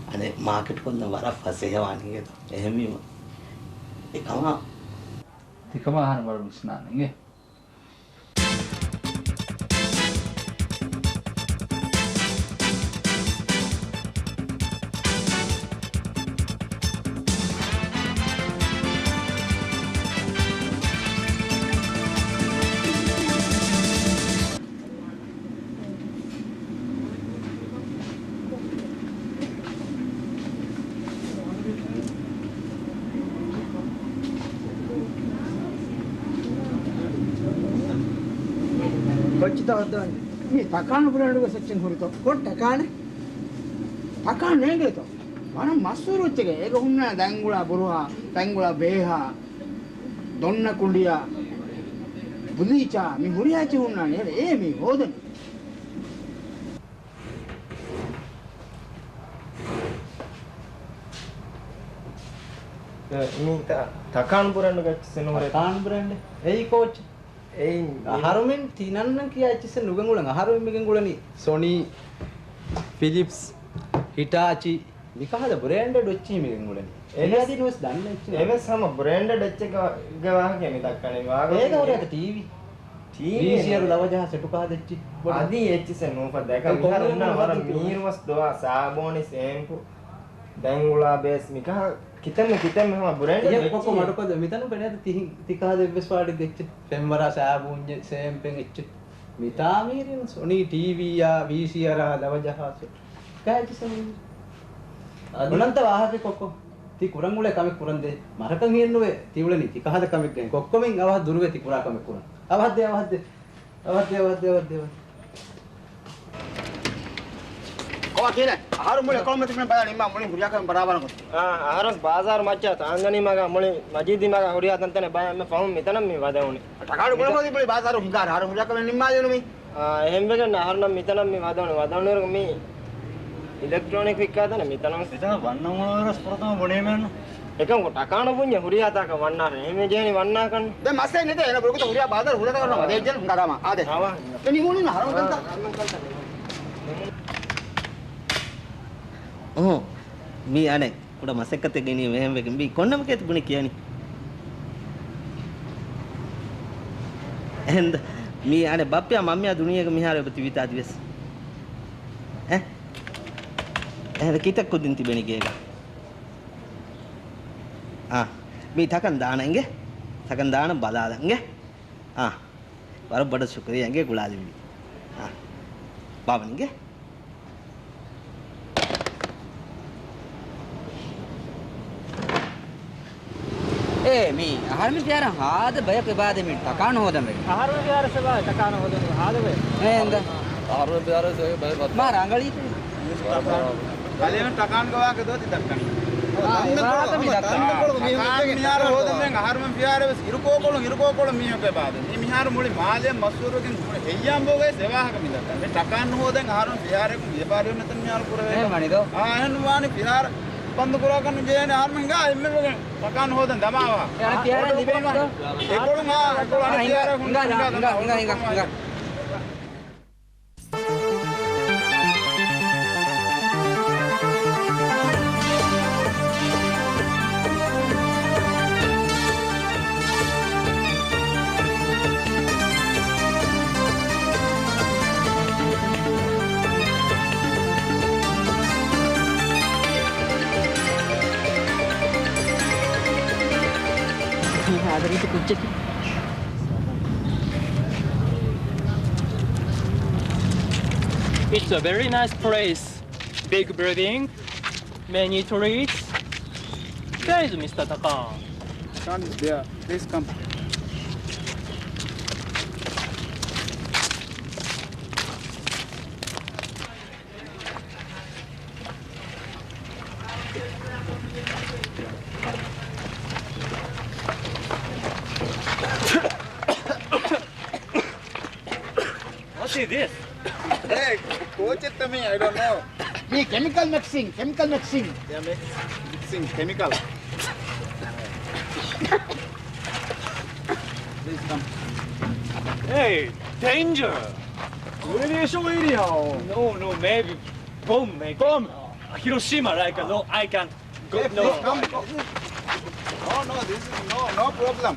އަނެއް މާކެޓް ކޮށްލަން ވަރަށް ފަސޭހަވާނެ އިނގޭތޯ. އެހެންވީމަ އެކަމާ. ތިކަމާ އަހަރެން ވަރަށް ވިސްނާނެ އިނގޭ. ކޮއްޗިތަ ހައްދަވަން؟ މީ ތަކާނު ބުރޭންޑުގެ ސެއްޗިން ހުރިތޯ؟ ކޮށް ތަކާނެ؟ ތަކާން ނޭނގޭތޯ؟ ވަރަށް މަސްހޫރު އެއްޗެކޭ. އޭގަ ހުންނާ ދަންގުޅާ ބުރުހާ، ދަންގުޅާ ބޭހާ، ދޮންނަ ކުނޑިއާ، ބުލީޗާ، މި ހުރިހާ އެއްޗެއް ހުންނާނެ. އޭ މީ ހޯދަނީ. އެ، މީ ތަ-، ތަކާން ބުރޭންޑުގެ އެއްޗެއް ނުހުރޭ. ތަކާން ބުރޭންޑެއް؟ އެއީ ކޯއްޗެއް؟ އެއީ މި-، އަހަރުމެން ތި ނަންނަން ކިޔާ އެއްޗިއްސެއް ނުގެން އުޅެން. އަހަރުމެން މިގެން އުޅެނީ ސޮނީ، ފިލިޕްސް، ހިޓާޗީ، މިކަހަލަ ބުރޭންޑެޑް އެއްޗިހި މިގެން އުޅެނީ. އެވެސް، އެހެދިން ވެސް ދަންނަ އެއްޗިހި. އެވެސް ހަމަ ބުރޭންޑެޑް އެއްޗެއްގެ ވާ-، ގެ ވާހަކަ މި ދައްކަނީ. ވާގޮތުން އޭގަ ހުރޭ ތީވީ. ޓީވީ ވީސީއާރު ނޫން. ލަވަޖަހާ ސެޓު ކާދެއްޗި ބޮޑު. އަދި އެއްޗިސެއް ނޫން ފައްދާ. އެ މިހާރު ކޮންމެ އޮންނަ ވަރަށް މީރުވަސް ދުވާ ސާބޯނި ސޭމްޕު ދަންގުޅާ ބޭސް މިކަހަ ކިތަންމެ ކިތަންމެ ހަމަ ބުރޭންޑް އެ ދެއްޗި. ކޮއްކޮ މަޑުކޮށް މިތަނު ފެނޭތަ ތިހިން ތިކަހަލަ އެއްވެސް ފާޑެއް ދެއްޗެއް. ފެންވަރާ ސާބޫންޏެއް ސޭމްޕެއް އެއްޗެއް. މިތާ މީރިން ސޮނީ ޓީވީއާ ވީސީއާރާ ލަވަޖަހާ ސެޓް. ކާއެއްޗިސެއް މީރި. އަދި އުނަންތަ ވާހަކަ ކޮއްކޮ. ތި ކުރަން އުޅޭ ކަމެއް ކުރަން ދޭ. މަރަކަށް ހިއެއްނުވޭ ތި އުޅެނީ ތި ކަހަލަ ކަމެއްގައި. ކޮއްކޮމެން އަވަހަށް ދުރުވޭ ތި ކުރާ ކަމެއް ކުރަން. އަވަހަށް ދޭ، އަވަހަށް ދޭ. އަވަހަށް ދޭ، އަވަހަށް ދޭ، އަވަހަށް ދޭ. ކޮބާ ކިހިނެއް؟ އަހަރު މުޅި އެކައުންޓް މެނޭޖްމަންޓް ބަލާ ނިންމާ މުޅި ހުރިހާ ކަމެއް ބަރާބަރަށް ކޮށް. އާ، އަހަރު ބާޒާރު މައްޗަށް ތާނގަނީ މަގާ މުޅި މަޖީދީ މަގާ ހުރިހާ ތަންތަނެއް ބައި އެންމެ ފަހުން މިތަނަށް މި ވަދެވުނީ. ޓަކާޑު ބުނަމަ މި ބާޒާރު ހިނގާ އަހަރު ހުރިހާ ކަމެއް ނިންމާލެވުނު މި. އާ، އެހެންވެގެން އަހަރުންނަށް މިތަނަށް މި ވަދެވުނީ. ވަދެވުނުއިރު މި އިލެކްޓްރޯނިކް ވިއްކާ ތަނެއް މިތަނަށް. މިތަނަށް ވަންނަމުން ވެސް ފުރަތަމަ ބުނީމެއްނު. އެކަމަކު ޓަކާނު ބުންޏެއް ހުރިހާ ތާކަށް ވަންނާނެ. އެހެންވެ ޖެހެނީ ވަންނާކަށް. ދެން މައްސަލައެއް ނެތޭ. އޭނަ ބުރުގުތަ ހުރިހާ ބާދަރު ހުރަތަކަށް ވަދެއްޖެން ގަދާމާ. އާދެ. އާވާ. ދެން މި މޫނުން ހަރަމު ކަންތަ. އުހު. މީ އަނެއް ކުޑަ މަސައްކަތެއް ގެނީ މެހެންވެގެން. މީ ކޮންނަމަކޭތަ ބުނެ ކިޔަނީ؟ އެހެންދަ؟ މީ އަނެއް ބައްޕިއާ މަންމިއާ ދުނިޔޭގަ މިހާރު އެބަ ތިބިތާ ދިވެސް. އެ؟ އެހެންދަ ކިތައް ކުދިން ތިބެނީ ގޭގަ؟ އާ. މީ ތަކަން ދާނަ އިނގޭ؟ ތަކަން ދާނަ ބަލާލަ އިނގޭ؟ އާ. ވަރަށް ބޮޑަށް ޝުކުރިއްޔާ އިނގޭ ގުޅާލި މީ. އާ. ބާބަ އިނގޭ؟ އޭ، މީ އަހަރުމެން ފިހާރަ ހާދަ ބަޔަކު އެބާދެ މީ ޓަކާނު ހޯދަން ވެގެން. އަހަރުމެން ފިހާރަ ސެބާ ޓަކާނު ހޯދަން ހާދަ ބަޔަކު. އޭ، އެނދަ؟ އަހަރުމެން ފިހާރަ ސެބާ ބަޔަކު. މާ ރަނގަޅީތަ؟ ކަލޭމެން ޓަކާން ގޮވާކަ ދޯ ތި ދައްކަނީ. އާ، އެވާހަކަ މި ދައްކަނީ. ޓަކާން މިހާރު ހޯދަން ވެގެން އަހަރުމެން ފިހާރަ ވެސް އިރުކޯކޮޅުން، އިރުކޯކޮޅުން މީހަކު އެބާދެ. މި މިހާރު މުޅި މާލެ މަސްވެރިވެގެން ހުރި ހެއްޔާން ބޯގައި އެވާހަކަ މި ދައްކަނީ. ޓަކާން ނުހޯދަން އަހަރުމެން ފިހާރައަކުން ވިޔަފާރި އޮންނަތަން މިހާރު ކުރެވޭ. އެހެން ވާނީ ފިހާރަ ބަންދު ކުރާކަށް ނުޖެހޭނެ އަހަރުމެން ހިނގާ އެންމެ ވެގެން ޓަކާން ނުހޯދަން ދަމާވާ. އެކޮޅު މާ، އެކޮޅު އަނެއް ފިހާރައަކުން ހިނގާ، ހިނގާ، ހިނގާ، ހިނގާ. ހާދަ ރީތި ކުއްޖަކީ. It's a very nice place. Big building, many trees. Where is Mister Takan? Takan is there. Please come. What is this? އޭ، ކޯޗެއްތަ މީ؟ I don't know. މީ ކެމިކަލް މިކްސިން، ކެމިކަލް މިކްސިން. Yeah, mix-, mixing chemical. Please come. Hey, danger! Radiation area. No, no, maybe bomb, maybe. Bomb. Uh, Hiroshima, like, uh, no, I can't. Hey, no. Please come. No, no, this is no, no problem.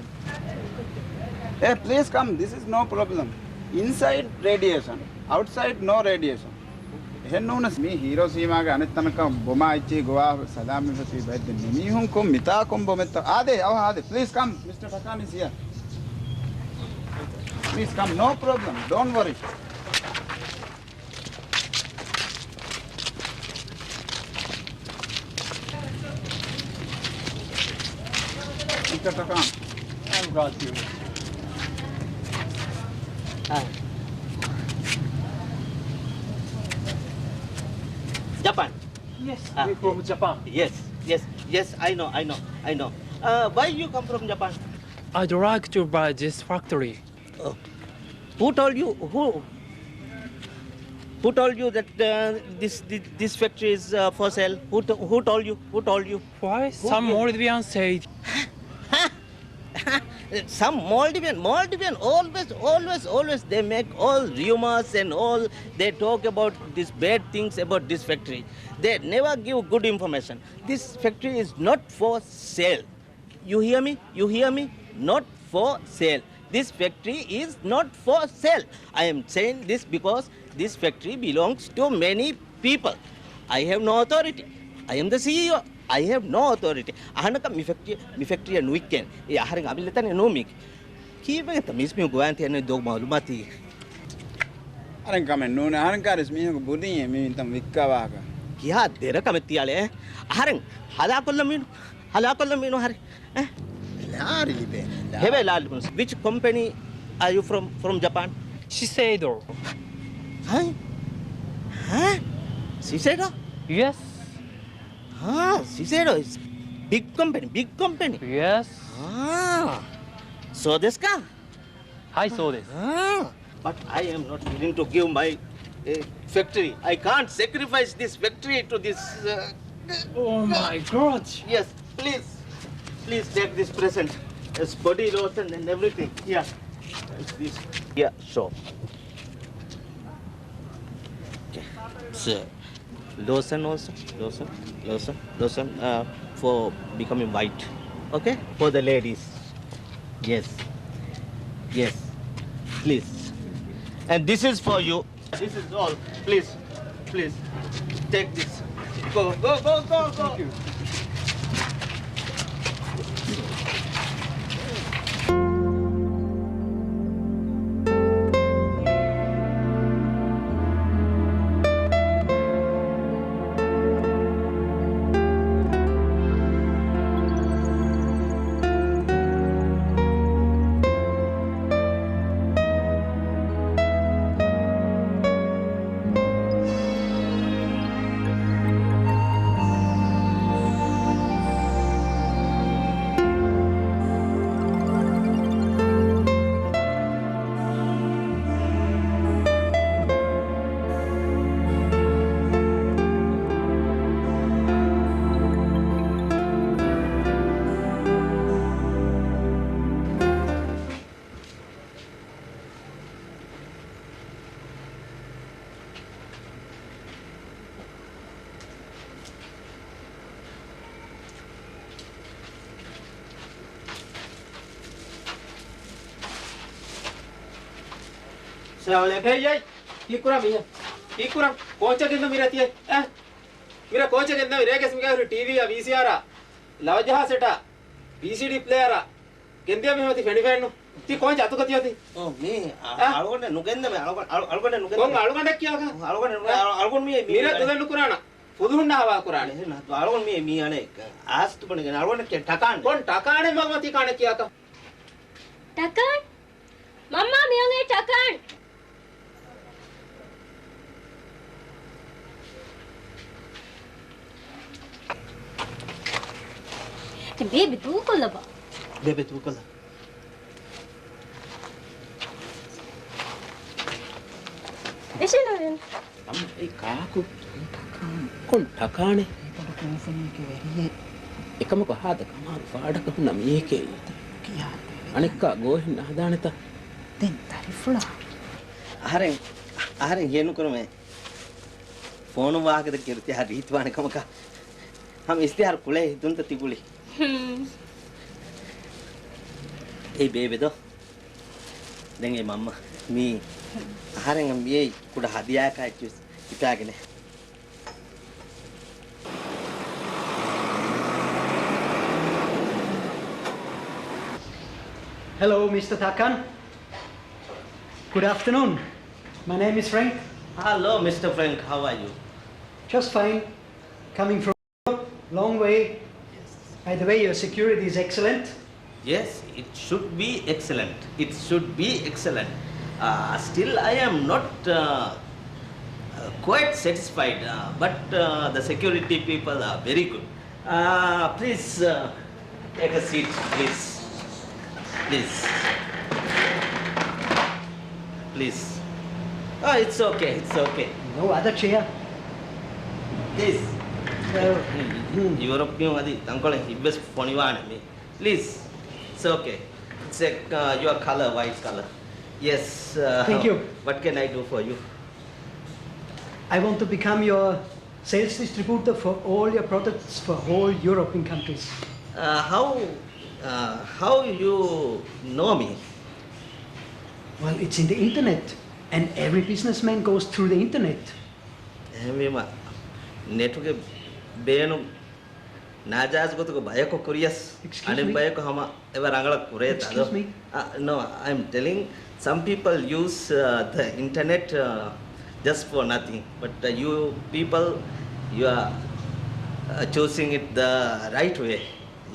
Hey, please come. This is no problem. Inside radiation, outside no radiation. އެހެން ނޫނަސް މީ ހީރޯޝީމާގެ އަނެއް ތަނަކަށް ބޮމާ އެއްޗެހި ގޮވާ ސަލާމަތްވެފަ ބައެއް ދެން މި މީހުން ކޮން މިތާ ކޮން ބޮމެއްތަ؟ އާދޭ، އަވަހަށް އާދޭ. Please come. Mister Takan is here. Please come. No problem. Don't worry. Mister Takan. I'm glad you. Ah. Japan. Yes, ah, we from Japan. Yes, yes, yes, I know, I know, I know. Uh, why you come from Japan? I'd like to buy this factory. Oh. Who told you? Who, who told you that, uh, this, this, this factory is, uh, for sale? Who, to, who told you? Who told you? Why? Who told? Some Maldivian said. Some Maldivian, Maldivian always, always, always they make all rumors and all, they talk about these bad things about this factory. They never give good information. This factory is not for sale. You hear me? You hear me? Not for sale. This factory is not for sale. I am saying this because this factory belongs to many people. I have no authority. I am the C E O. I have no authority. އަހަނަކަށް މި ފެކްޓްރީ، މި ފެކްޓްރީއަށް ނުވިއްކޭނެ. އެ އަހަރެން އަމިއްލަ ތަނެއް ނޫން މީކީ. ކީއްވެގެންތަ މީސް މީހުން ގޮވާން ތި އެންމެ ދޯ މައުލޫމާތީ؟ އަހަރެން ކަމެއް ނޫނޭ. އަހަރެން ކާރިސް މީހަކު ބުނީ މި ތަން ވިއްކާ ވާހަކަ. ކިހާ ދެރަ ކަމެއް ތިޔާލޭ؟ އަހަރެން ހަލާކޮށްލަ މީނު. ހަލާކޮށްލަ މީނު އަހަރެން. އެ؟ ލާރި ލިބޭ. ހެވޭ ލާރި ލިބުނު. Which company are you from, from Japan? Shiseido. ހަ؟ ހަ؟ Shiseido? Yes. Ah, Shiseido is big company, big company. Yes. Ah, so ですか? Hi, so です. Ah, but I am not willing to give my, uh, factory. I can't sacrifice this factory to this, uh, Oh my God. Yes, please. Please take this present. It's body lotion and everything. Yeah. It's this. Yeah, sure. Okay. So, lotion also. Lotion, lotion, lotion, uh, for becoming white. Okay? For the ladies. Yes. Yes. Please. And this is for you. This is all. Please. Please. Take this. Go, go, go, go, go. Thank you. އައްސަލާމު ޢަލައިކުމް. އޭ، އޭ، ކީއްކުރަން މީހެއް؟ ކީއްކުރަން؟ ކޯޗަށް ގެންދަ މިރޭ ތިޔަ. އޭ؟ މިރޭ ކޯޗަށް ގެންދަ މިރޭ ގެސް މިގާ ޓީވީއާ، ވީސީއާރާ، ލަވަ ޖަހާ ސެޓާ، ވީސީޑީ ޕްލޭޔަރާ، ގެންދިޔަ މީހުން ތި ފެނިފައެއްނު. ތި ކޯން އަތުގަ ތިއޮތީ؟ އޯ، މީ އަ-، އަ؟ އަޅުގަނޑެއް ނުގެންދަމެ، އަޅުގަނޑު، އަޅު-، އަޅުގަނޑެއް ނުގެންދަމެ. ކޮން އަޅުގަނޑެއް ކިޔާކަ؟ އަ، އަޅުގަނޑެއް ނުގެ-، އަ؟ އަޅު-، އަޅުގަނޑު މީ، މީ މިރޭ އަނެއް ދުލެއް ނުކުރާނަ. ފުލުހުންނާ ހަވާ ކުރާނެ. އެހެން ނަ، އަޅުގަނޑު މީ، މީ އަނެއް ޓަކާން. ކޮން ޓަކާނެއް މަގުމަތީ ކާނެ ކިޔާކަ؟ ޓަކާން؟ މަންމާ މިއޮން އެ ޓަކާން. ދެން ބޭބެ ދޫކޮށްލަބަ. ބޭބެ ދޫކޮށްލަ. އެށެން ނޫރީން. އަމް، އެ ކާކު ކޮން ޓަކާނެ؟ އެ ބޮޑު ކުންފުނީގެ ވެރިއެއް. އެކަމަކު ހާދަ ކަމާރު ފާޑަކަށް ހުންނަ މީހެކޭ އީތަ. ކިޔާން ބޭބެ. އަނެއްކާ ގޯހެއް ނާދާނެތަ؟ ދެން ދަރިފުޅާ. އަހަރެން، އަހަރެން ހިޔެއްނުކުރުމޭ. ފޯނު ވާހަކަ ދެއްކި އިރުތިހާރު ރީތިވާނެ ކަމަކަށް. ހަމަ އިސްތިހާރު ކުޅޭ ހިތުންތަ ތި ގުޅި. ހުން. އޭ ބޭބެ ދޯ. ދެން އޭ މަންމަ މީ އަހަރެން މިއީ ކުޑަ ހަދިޔާއަކާ އެއްޗިސް ހިތާގިނޭ. Hello, Mister Takan. Good afternoon. My name is Frank. Hello, Mister Frank. How are you? Just fine. Coming from Long way. Yes. By the way, your security is excellent. Yes, it should be excellent. It should be excellent. Uh, still, I am not, uh, uh, quite satisfied, uh, but, uh, the security people are very good. Uh, please, uh, take a seat, please. Please. Please. Ah, it's okay, it's okay. No other chair? Please. Uh, ޔޫރަޕް މީހުން އަދި ތަންކޮޅެއް ހިތްވެސް ފޮނިވާނެ މީ. Please. It's okay. It's a, uh, your color, white color. Yes. Uh, thank you. What can I do for you? I want to become your sales distributor for all your products for whole European countries. Uh, how, uh, how you know me? Well, it's in the internet, and every businessman goes through the internet. އެހެންވީމަ، ނެޓުގެ ބޭނުން ނާޖާއިޒު ގޮތުގަ ބަޔަކު ކުރިޔަސް، excuse me? އަނެއް ބަޔަކު ހަމަ އެވަރަށް ރަނގަޅަށް ކުރޭތަ އަދޯ؟ Excuse me? Uh, no, I'm telling, some people use, uh, the internet, uh, just for nothing. But, uh, you people, you are, uh, choosing it the right way.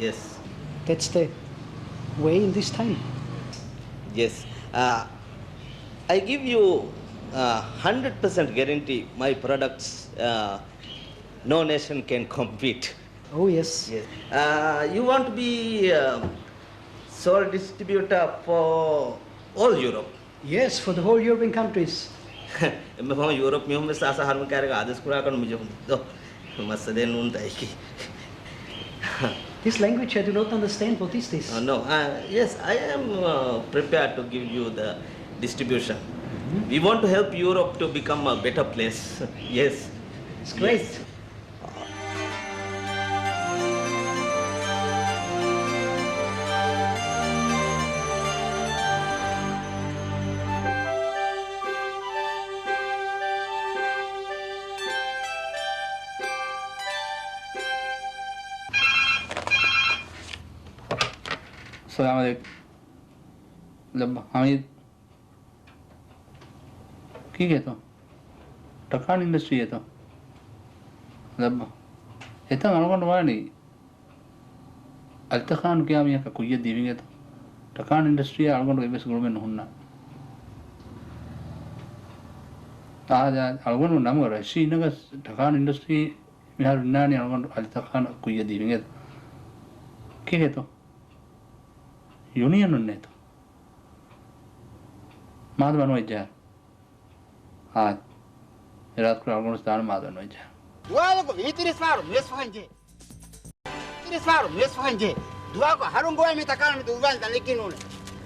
Yes. That's the way in this time. Yes. Uh, I give you, uh, hundred percent guarantee my products, uh, no nation can compete. Oh, yes. Yes. Uh, you want to be, uh, sole distributor for all Europe? Yes, for the whole European countries. އެންމެ ފަހުން ޔޫރަޕް މީހުން ވެސް އަސަ ހަރުމަ ކާރިގަ އާދޭސް ކުރާކަން މިޖެހުން ދޯ. މައްސަލައެއް ނޫން ތައެކީ. This language, I do not understand. What is this? Uh, no, uh, yes, I am uh, prepared to give you the distribution. We want to help Europe to become a better place. Yes. It's great. Yes. އައްސަލާމު ޢަލައިކުމް. ލައްބަ ހަމީދު. ކީކޭތޯ؟ ޓަކާން އިންޑަސްޓްރީއޭތޯ؟ ލައްބަ. އެތަން އަޅުގަނޑު ވާނީ އަލްތަޚާން ކިޔާ މީހަކަށް ކުއްޔަށް ދީފިނގޭތޯ؟ ޓަކާން އިންޑަސްޓްރީއާ އަޅުގަނޑު އެއްވެސް ގުޅުމެއް ނުހުންނާ. އާދެ، އަޅުގަނޑު ނަމުގަ ރަޝީ ނަގަސް ޓަކާން އިންޑަސްޓްރީ މިހާރު އިންނާނީ އަޅުގަނޑު އަލްތަޚާން ކުއްޔަށް ދީފިނގޭތޯ؟ ކީކޭތޯ؟ ޔުނިއަން އޮންނޭތޯ؟ މާދަމާ ނުވައްޖާ. އާ، އިރާދަކުރާ އަޅުގަނޑު ސްޓާނު މާދަމާ ނުވައްޖާ. ދުވާލަކު ވީތިރީސް މާރު މިވެސް ފަހަންޖެ. ތިރީސް މާރު މިވެސް ފަހަންޖެ. ދުވާކު ހަރުން ބޮވޭ މި ތަކާން މި ދުއްވާލި ދަނެއްގެ ނޫނެ.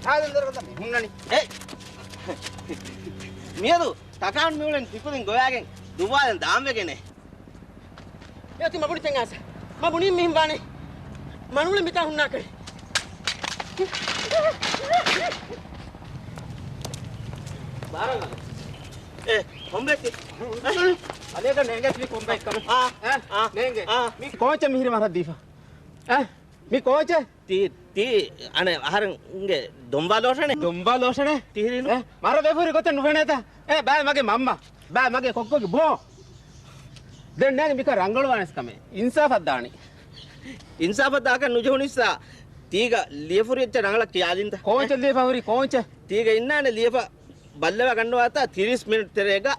ހާދަ ދަރުގަދަ މި ހުންނަނީ. އޭ. މިއަދު ތަކާން މިއުޅެން ތިކުދިން ގޮވާގެން ދުއްވާލަން ދާންވެގެނޭ. އޭ ތި މަ ބުނި ތެން އާސަ. މަ ބުނި މިހިން ވާނެ. މަނުޅެ މިތާ ހުންނާކަށް. އޭ، ކޮންބޭކި؟ އަލޭގަ ނޭނގެ ތި ކޮންބޭކަމެއް. އާ، އެ، އާ، ނޭނގެ. އާ. މި ކޯޗެއް މިހިރި މަރަށް ދީފަ. އެ، މި ކޯޗެއް. ތީ، ތީ، އަނެ އަހަރެންގެ ދޮންބާ ލޯޝަނެއް. ދޮންބާ ލޯޝަނެއް؟ ތިހިރީނު. އެ، މަރަށް ވެފުރި ގޮތެއް ނުފެނޭތަ؟ އެ، ބާ މަގެ މަންމަ. ބާ މަގެ ކޮއްކޮގެ ބޯ. ދެން ނޭނގެ މިކަ ރަނގަޅުވާނެސް ކަމެއް. އިންސާފަށް ދާނީ. އިންސާފަށް ދާކަށް ނުޖެހުނިއްސާ. ތީގަ ލިޔެފުރި އެއްޗެއް ރަނގަޅަށް ކިޔާލިންތަ؟ ކޯޗެއް ލިޔެފަ ހުރި ކޯޗެއް. ތީގަ އިންނާނެ ލިޔެފަ ބައްލަވާ ގަންނަވާތާ ތިރީސް މިނިޓް ތެރޭގަ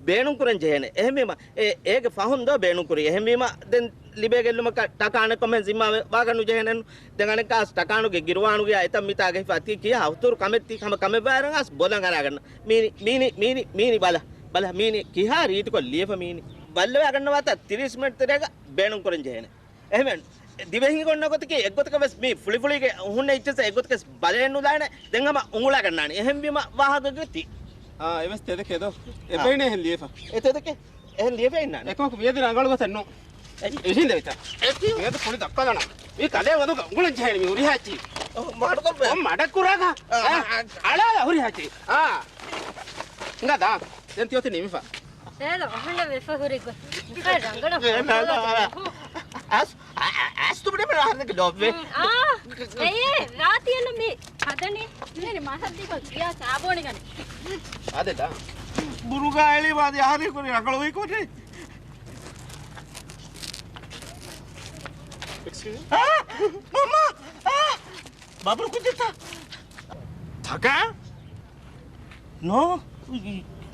ބޭނުން ކުރަން ޖެހޭނެ. އެހެންވީމަ، އޭ، އޭގެ ފަހުން ދޯ ބޭނުން ކުރީ. އެހެންވީމަ، ދެން ލިބޭ ގެއްލުމަކަށް ޓަކާނެ ކޮމެން ޒިންމާ ވެ-، ވާގަން ނުޖެހޭނެ. ދެން އަނެއްކާސް ޓަކާނުގެ ގިރުވާނުގެ އެތައް މިތާގަ ހިފާ ތީ ކިހާ ހުތުރު ކަމެއް ތީ ހަމަ ކަމެއް ވާއިރަން އާސް ބޮލަށް އަރާގަންނަ. މީނި، މީނި، މީނި، މީނި ބަލަ، ބަލަ، މީނި ކިހާ ރީތިކޮށް ލިޔެފަ މީނި. ބައްލަވާ ގަންނަވާތާ ތިރީސް މިނިޓް ތެރޭގަ ބޭނުން ކުރަން ޖެހޭނެ. އެހެން ދިވެހިން އޮންނަ ގޮތަކީ އެއްގޮތަކަށް ވެސް މި ފުޅިފުޅީގެ ހުންނަ އެއްޗެއްސަށް އެއްގޮތަކަސް ބަލައެއް ނުލާނެ. ދެން ހަމަ އުނގުޅާ ގަންނާނެ. އެހެންވީމަ ވާހަކަ ގެތި. އާ، އެވެސް ތެދެކޭ ދޯ. އާ. އެބައިނެ އެހެން ލިޔެފަ. އެ ތެދެކޭ. އެހެން ލިޔެފަ އިންނާނެ. އެކަމަކު މިއަދު ރަނގަޅު ގޮތެއް ނޫން. އެ، އެހިނދެވިތަ؟ އެ، މިއަދު ފުޅި ދައްކާލަނާ. މި ކަލޭ ވަދުގަ އުނގުޅަން ޖެހޭނެ މި ހުރިހާ އެއްޗި. އޮ، މާޑުކޮށް ބޭ. އޮ، މަޑަކުރާގަ. އާ، އާ، އާ. އަޅާލާ ހުރިހާ އެއްޗި. އާ. ހިނގާ ދާ. ދެން ތިއޮތީ ނިމިފަ. ދޭލަ އަހަންނަށް ވެފަ ހުރި ގޮތް. އެ ރަނގަޅަށް އެ، ނާ، ނާ، ނާ. އަސް، އަ، އަ، އަސް ތުބުނެ މެ އަހަންނަކެ ލޯބިވެ. އާ، އެއޭ، ރާތި އެންނަ މި ހަދަނީ. މިހެނި މަހަށް ދީފަ ގިޔާ ސާބޯނި ގަނެ. އާދެ ދާ. ބުރުގާ އެޅި ވާދި އަހަރީ ކުރި ރަނގަޅު ވީ ކޮޓެ. އެކްސްކިއުޒް މީ. އާ، މަންމާ، އާ. ބަބުރު ކުއްޖެއްތަ؟ ތަކާ؟ No.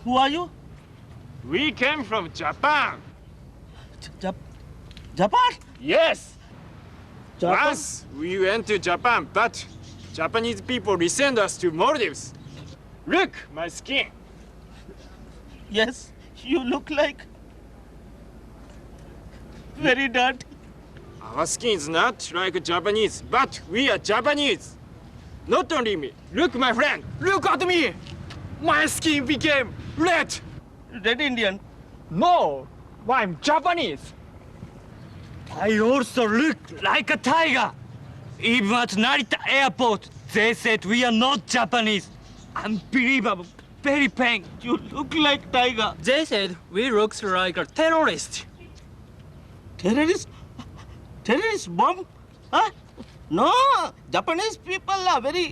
Who are you? We came from Japan. Jap-, Japan? Yes. Japan? Once we went to Japan, but Japanese people resent us to Maldives. Look, my skin. Yes, you look like very dirty. Our skin is not like Japanese, but we are Japanese. Not only me. Look, my friend. Look at me. My skin became red. Red Indian. No, I'm Japanese. I also look like a tiger. Even at Narita Airport, they said we are not Japanese. Unbelievable. Very pain. You look like tiger. They said we looks like a terrorist. Terrorist? Terrorist bomb? Huh? No, Japanese people are very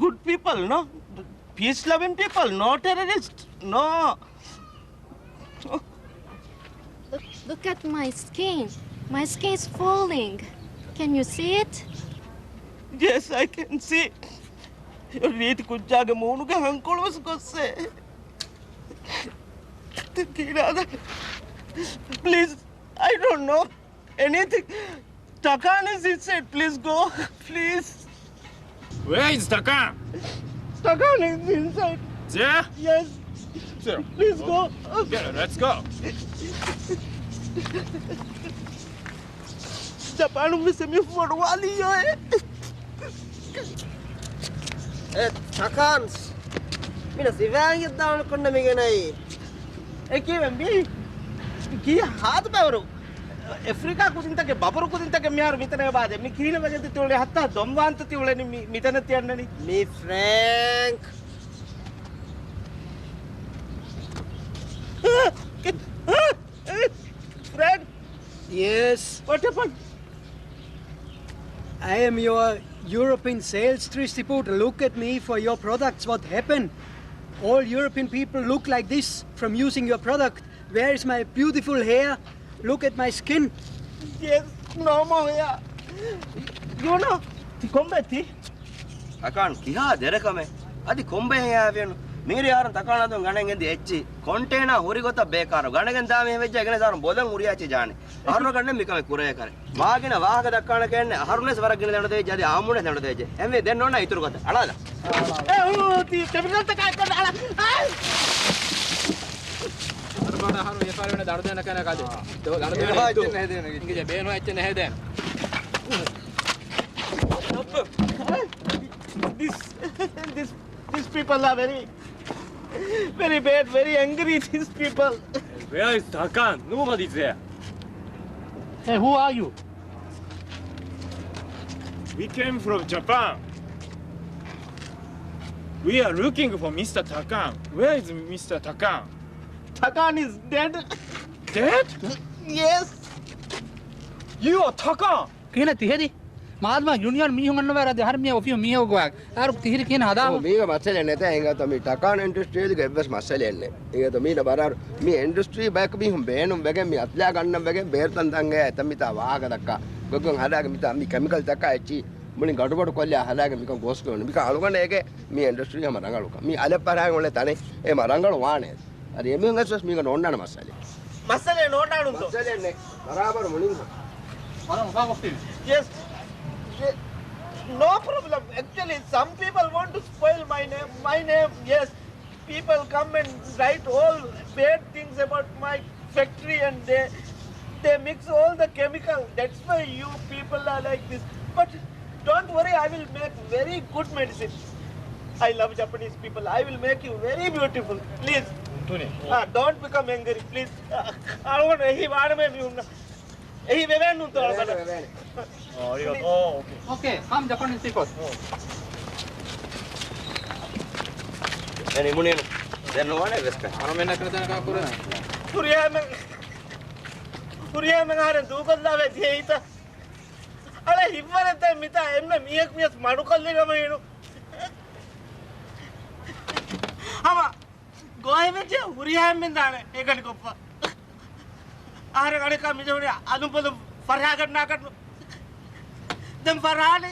good people, no? Peace loving people, no terrorist, no. Look, look at my skin. My skin is falling. Can you see it? Yes, I can see. ރީތި ކުއްޖާގެ މޫނުގެ ހަންކޮޅު ވެސް ގޮއްސޭ. ކީރާދަ. Please, I don't know anything. Takan is inside. Please go. Please. Where is Takan? Takan is inside. There? Yes. Sure. Please go. Okay, let's go. ޖަޕާނުން ވެސް މި ފޮޑުވާލިޔޯއޭ. އެ ތަކާންސް. މިނަ ސިވާން އެއްދާނަކޮންނަ މިގެނައީ. އެކީވެ މީ ކީ ހާދަ ބައިވަރު. އެފްރިކާ ކުދިންތަކެއް، ބަބުރު ކުދިންތަކެއް މިހާރު މިތަނަށް ވާދެ. މި ކިހިނެއް ވެގެންތަ ތިއުޅެނީ؟ ހައްތާ ދޮންވާންތަ ތިއުޅެނީ މި، މިތަނަށް ތިއަންނަނީ؟ މީ ފްރޭންކް. އާ! ކެ-، އާ! އޭ! ފްރޭންކް! Yes. What happened? I am your European sales distributor. Look at me for your products. What happened? All European people look like this from using your product. Where is my beautiful hair? Look at my skin. Yes, no more hair. You know, ތި ކޮންބޭތި؟ ތަކާން ކިހާ ދެރަކަމެއް؟ އަދި ކޮންބޭ ހެޔާ ވޭނު؟ މިހިރި އަހަރުން ތަކާން އަތުން ގަނެގެން ދިޔަ އެއްޗި ކޮންޓޭނާ ހުރި ގޮތަށް ބޭކާރު. ގަނެގެން ދާ މީހެއް ވެއްޖެ އެގެނެސް އަހަރުން ބޮލަށް ހުރިހާ އެއްޗެއް ޖާނެ. އަހަރުން ގަންނަ މިކަމެއް ކުރޭ ކަރެ. ވާގިނަ ވާހަކަ ދައްކާނެކޭނެ. އަހަރުންވެސް ވަރަށް ގިނަ ދަނޑު ދެވިއްޖެ. އަދި އާމުންވެސް ދަނޑު ދެވިއްޖެ. އެހެންވެ ދެން ނޯންނާ އިތުރު ގޮތަށް. އަޅާލާ. އޭ ހޫ، ތީ ކެމިކަލްތަކާ އެއްކަން އަޅާ. އާ! އަދި ބާ އަހަރު ވިޔަފާރިވަނީ ދަނޑު ދޭނެ ކަން އަދި. ދަނޑު ދޭނެ އެއްޗެއް ނެހެދޭނެ. އިނގިޖެ ބޭނުން އެއްޗެއް ނެހެދޭނެ. This, this, these people are very, very bad, very angry, these people. Where is Takan? Nobody's there. Hey, who are you? We came from Japan. We are looking for Mister Takan. Where is Mister Takan? Takan is dead. Dead? Yes. You are Takan. ކިހިނެއް ތިހެދީ؟ މާދަމާ ޔުނިއަން މީހުން އަންނަވާ ރަދެ ހަރު މިޔަ އޮފީހު މީހަކު ގޮވާ. އަހަރު ތިހިރި ކިހިނެއް ހަދާފަ؟ މީގަ މައްސަލައެއް ނެތޭ އިނގޭތޯ މި ޓަކާން އިންޑަސްޓްރީގެ އެއްވެސް މައްސަލައެއް ނެތް. އިނގޭތޯ މީނަ ބަރާރު މި އިންޑަސްޓްރީ ބަޔަކު މީހުން ބޭނުން ވެގެން މި އަތްލާ ގަންނަން ވެގެން ބޭރުތަން ތަންގަޔާ އެތަން މިތާ ވާހަކަ ދައްކާ. ގޮތްގޮތް ހަދާގެ މިތާ މި ކެމިކަލް ތަކާ އެއްޗި މުޅިން ގަޑުބަޑު ކޮށްލާ ހަދާގެ މިކަން ގޯސް ކުރަން. މިކަން އަޅުގަނޑަށް އޭގެ މި އިންޑަސްޓްރީ ހަމަ ރަނގަޅުކަން. މި އަލަށް ފަރާގެ އުޅޭ ތަނެއް އެ މަ ރަނގަޅު ވާނެ. އަދި އެމީހުންގެސް ވެސް މީގަ ނޯންނާނެ މައްސަލައެއް. މައްސަލައެއް ނޯންނާނުންތޯ؟ މައްސަލައެއް ނެތް. ބަރާބަރު މުޅިން. ވަރަށް އުފާ ގޮފްޓީ. Yes. No problem. Actually, some people want to spoil my name. My name, yes. People come and write all bad things about my factory and they, they mix all the chemical. That's why you people are like this. But don't worry, I will make very good medicine. I love Japanese people. I will make you very beautiful. Please. Ah, don't become angry, please. Ah, I don't want to. އެހީ ވެވޭނެ. އޯ، އަރިގަތޯ. އޯ، އޯކޭ. އޯކޭ، ކަމް ޖަޕަނީސް ޓީ ފޯ. ދެން ނުވާނެ ވެސް ކަން. ހުރިހާ މެ-، ހުރިހާ މެ އަހަރެން ދޫކޮށްލާވޭ ދިޔައީތަ؟ އަޅެ ހިތްވަރެއް ދެން މިތާ އެންމެ މީހަކު ވިޔަސް މަޑުކޮށްލި ގަމަ އިނު. ހަމަ ގޯހެއް ވެއްޖެ ހުރިހާ އެންމެން ދާނެ އެކަނި ކޮށްފަ. އަހަރެން އަނެއްކާ މިދެ ހުރި އަލުން ޕޮލުން ފަރާގަންނާކަށް ދެން ފަރާނެ.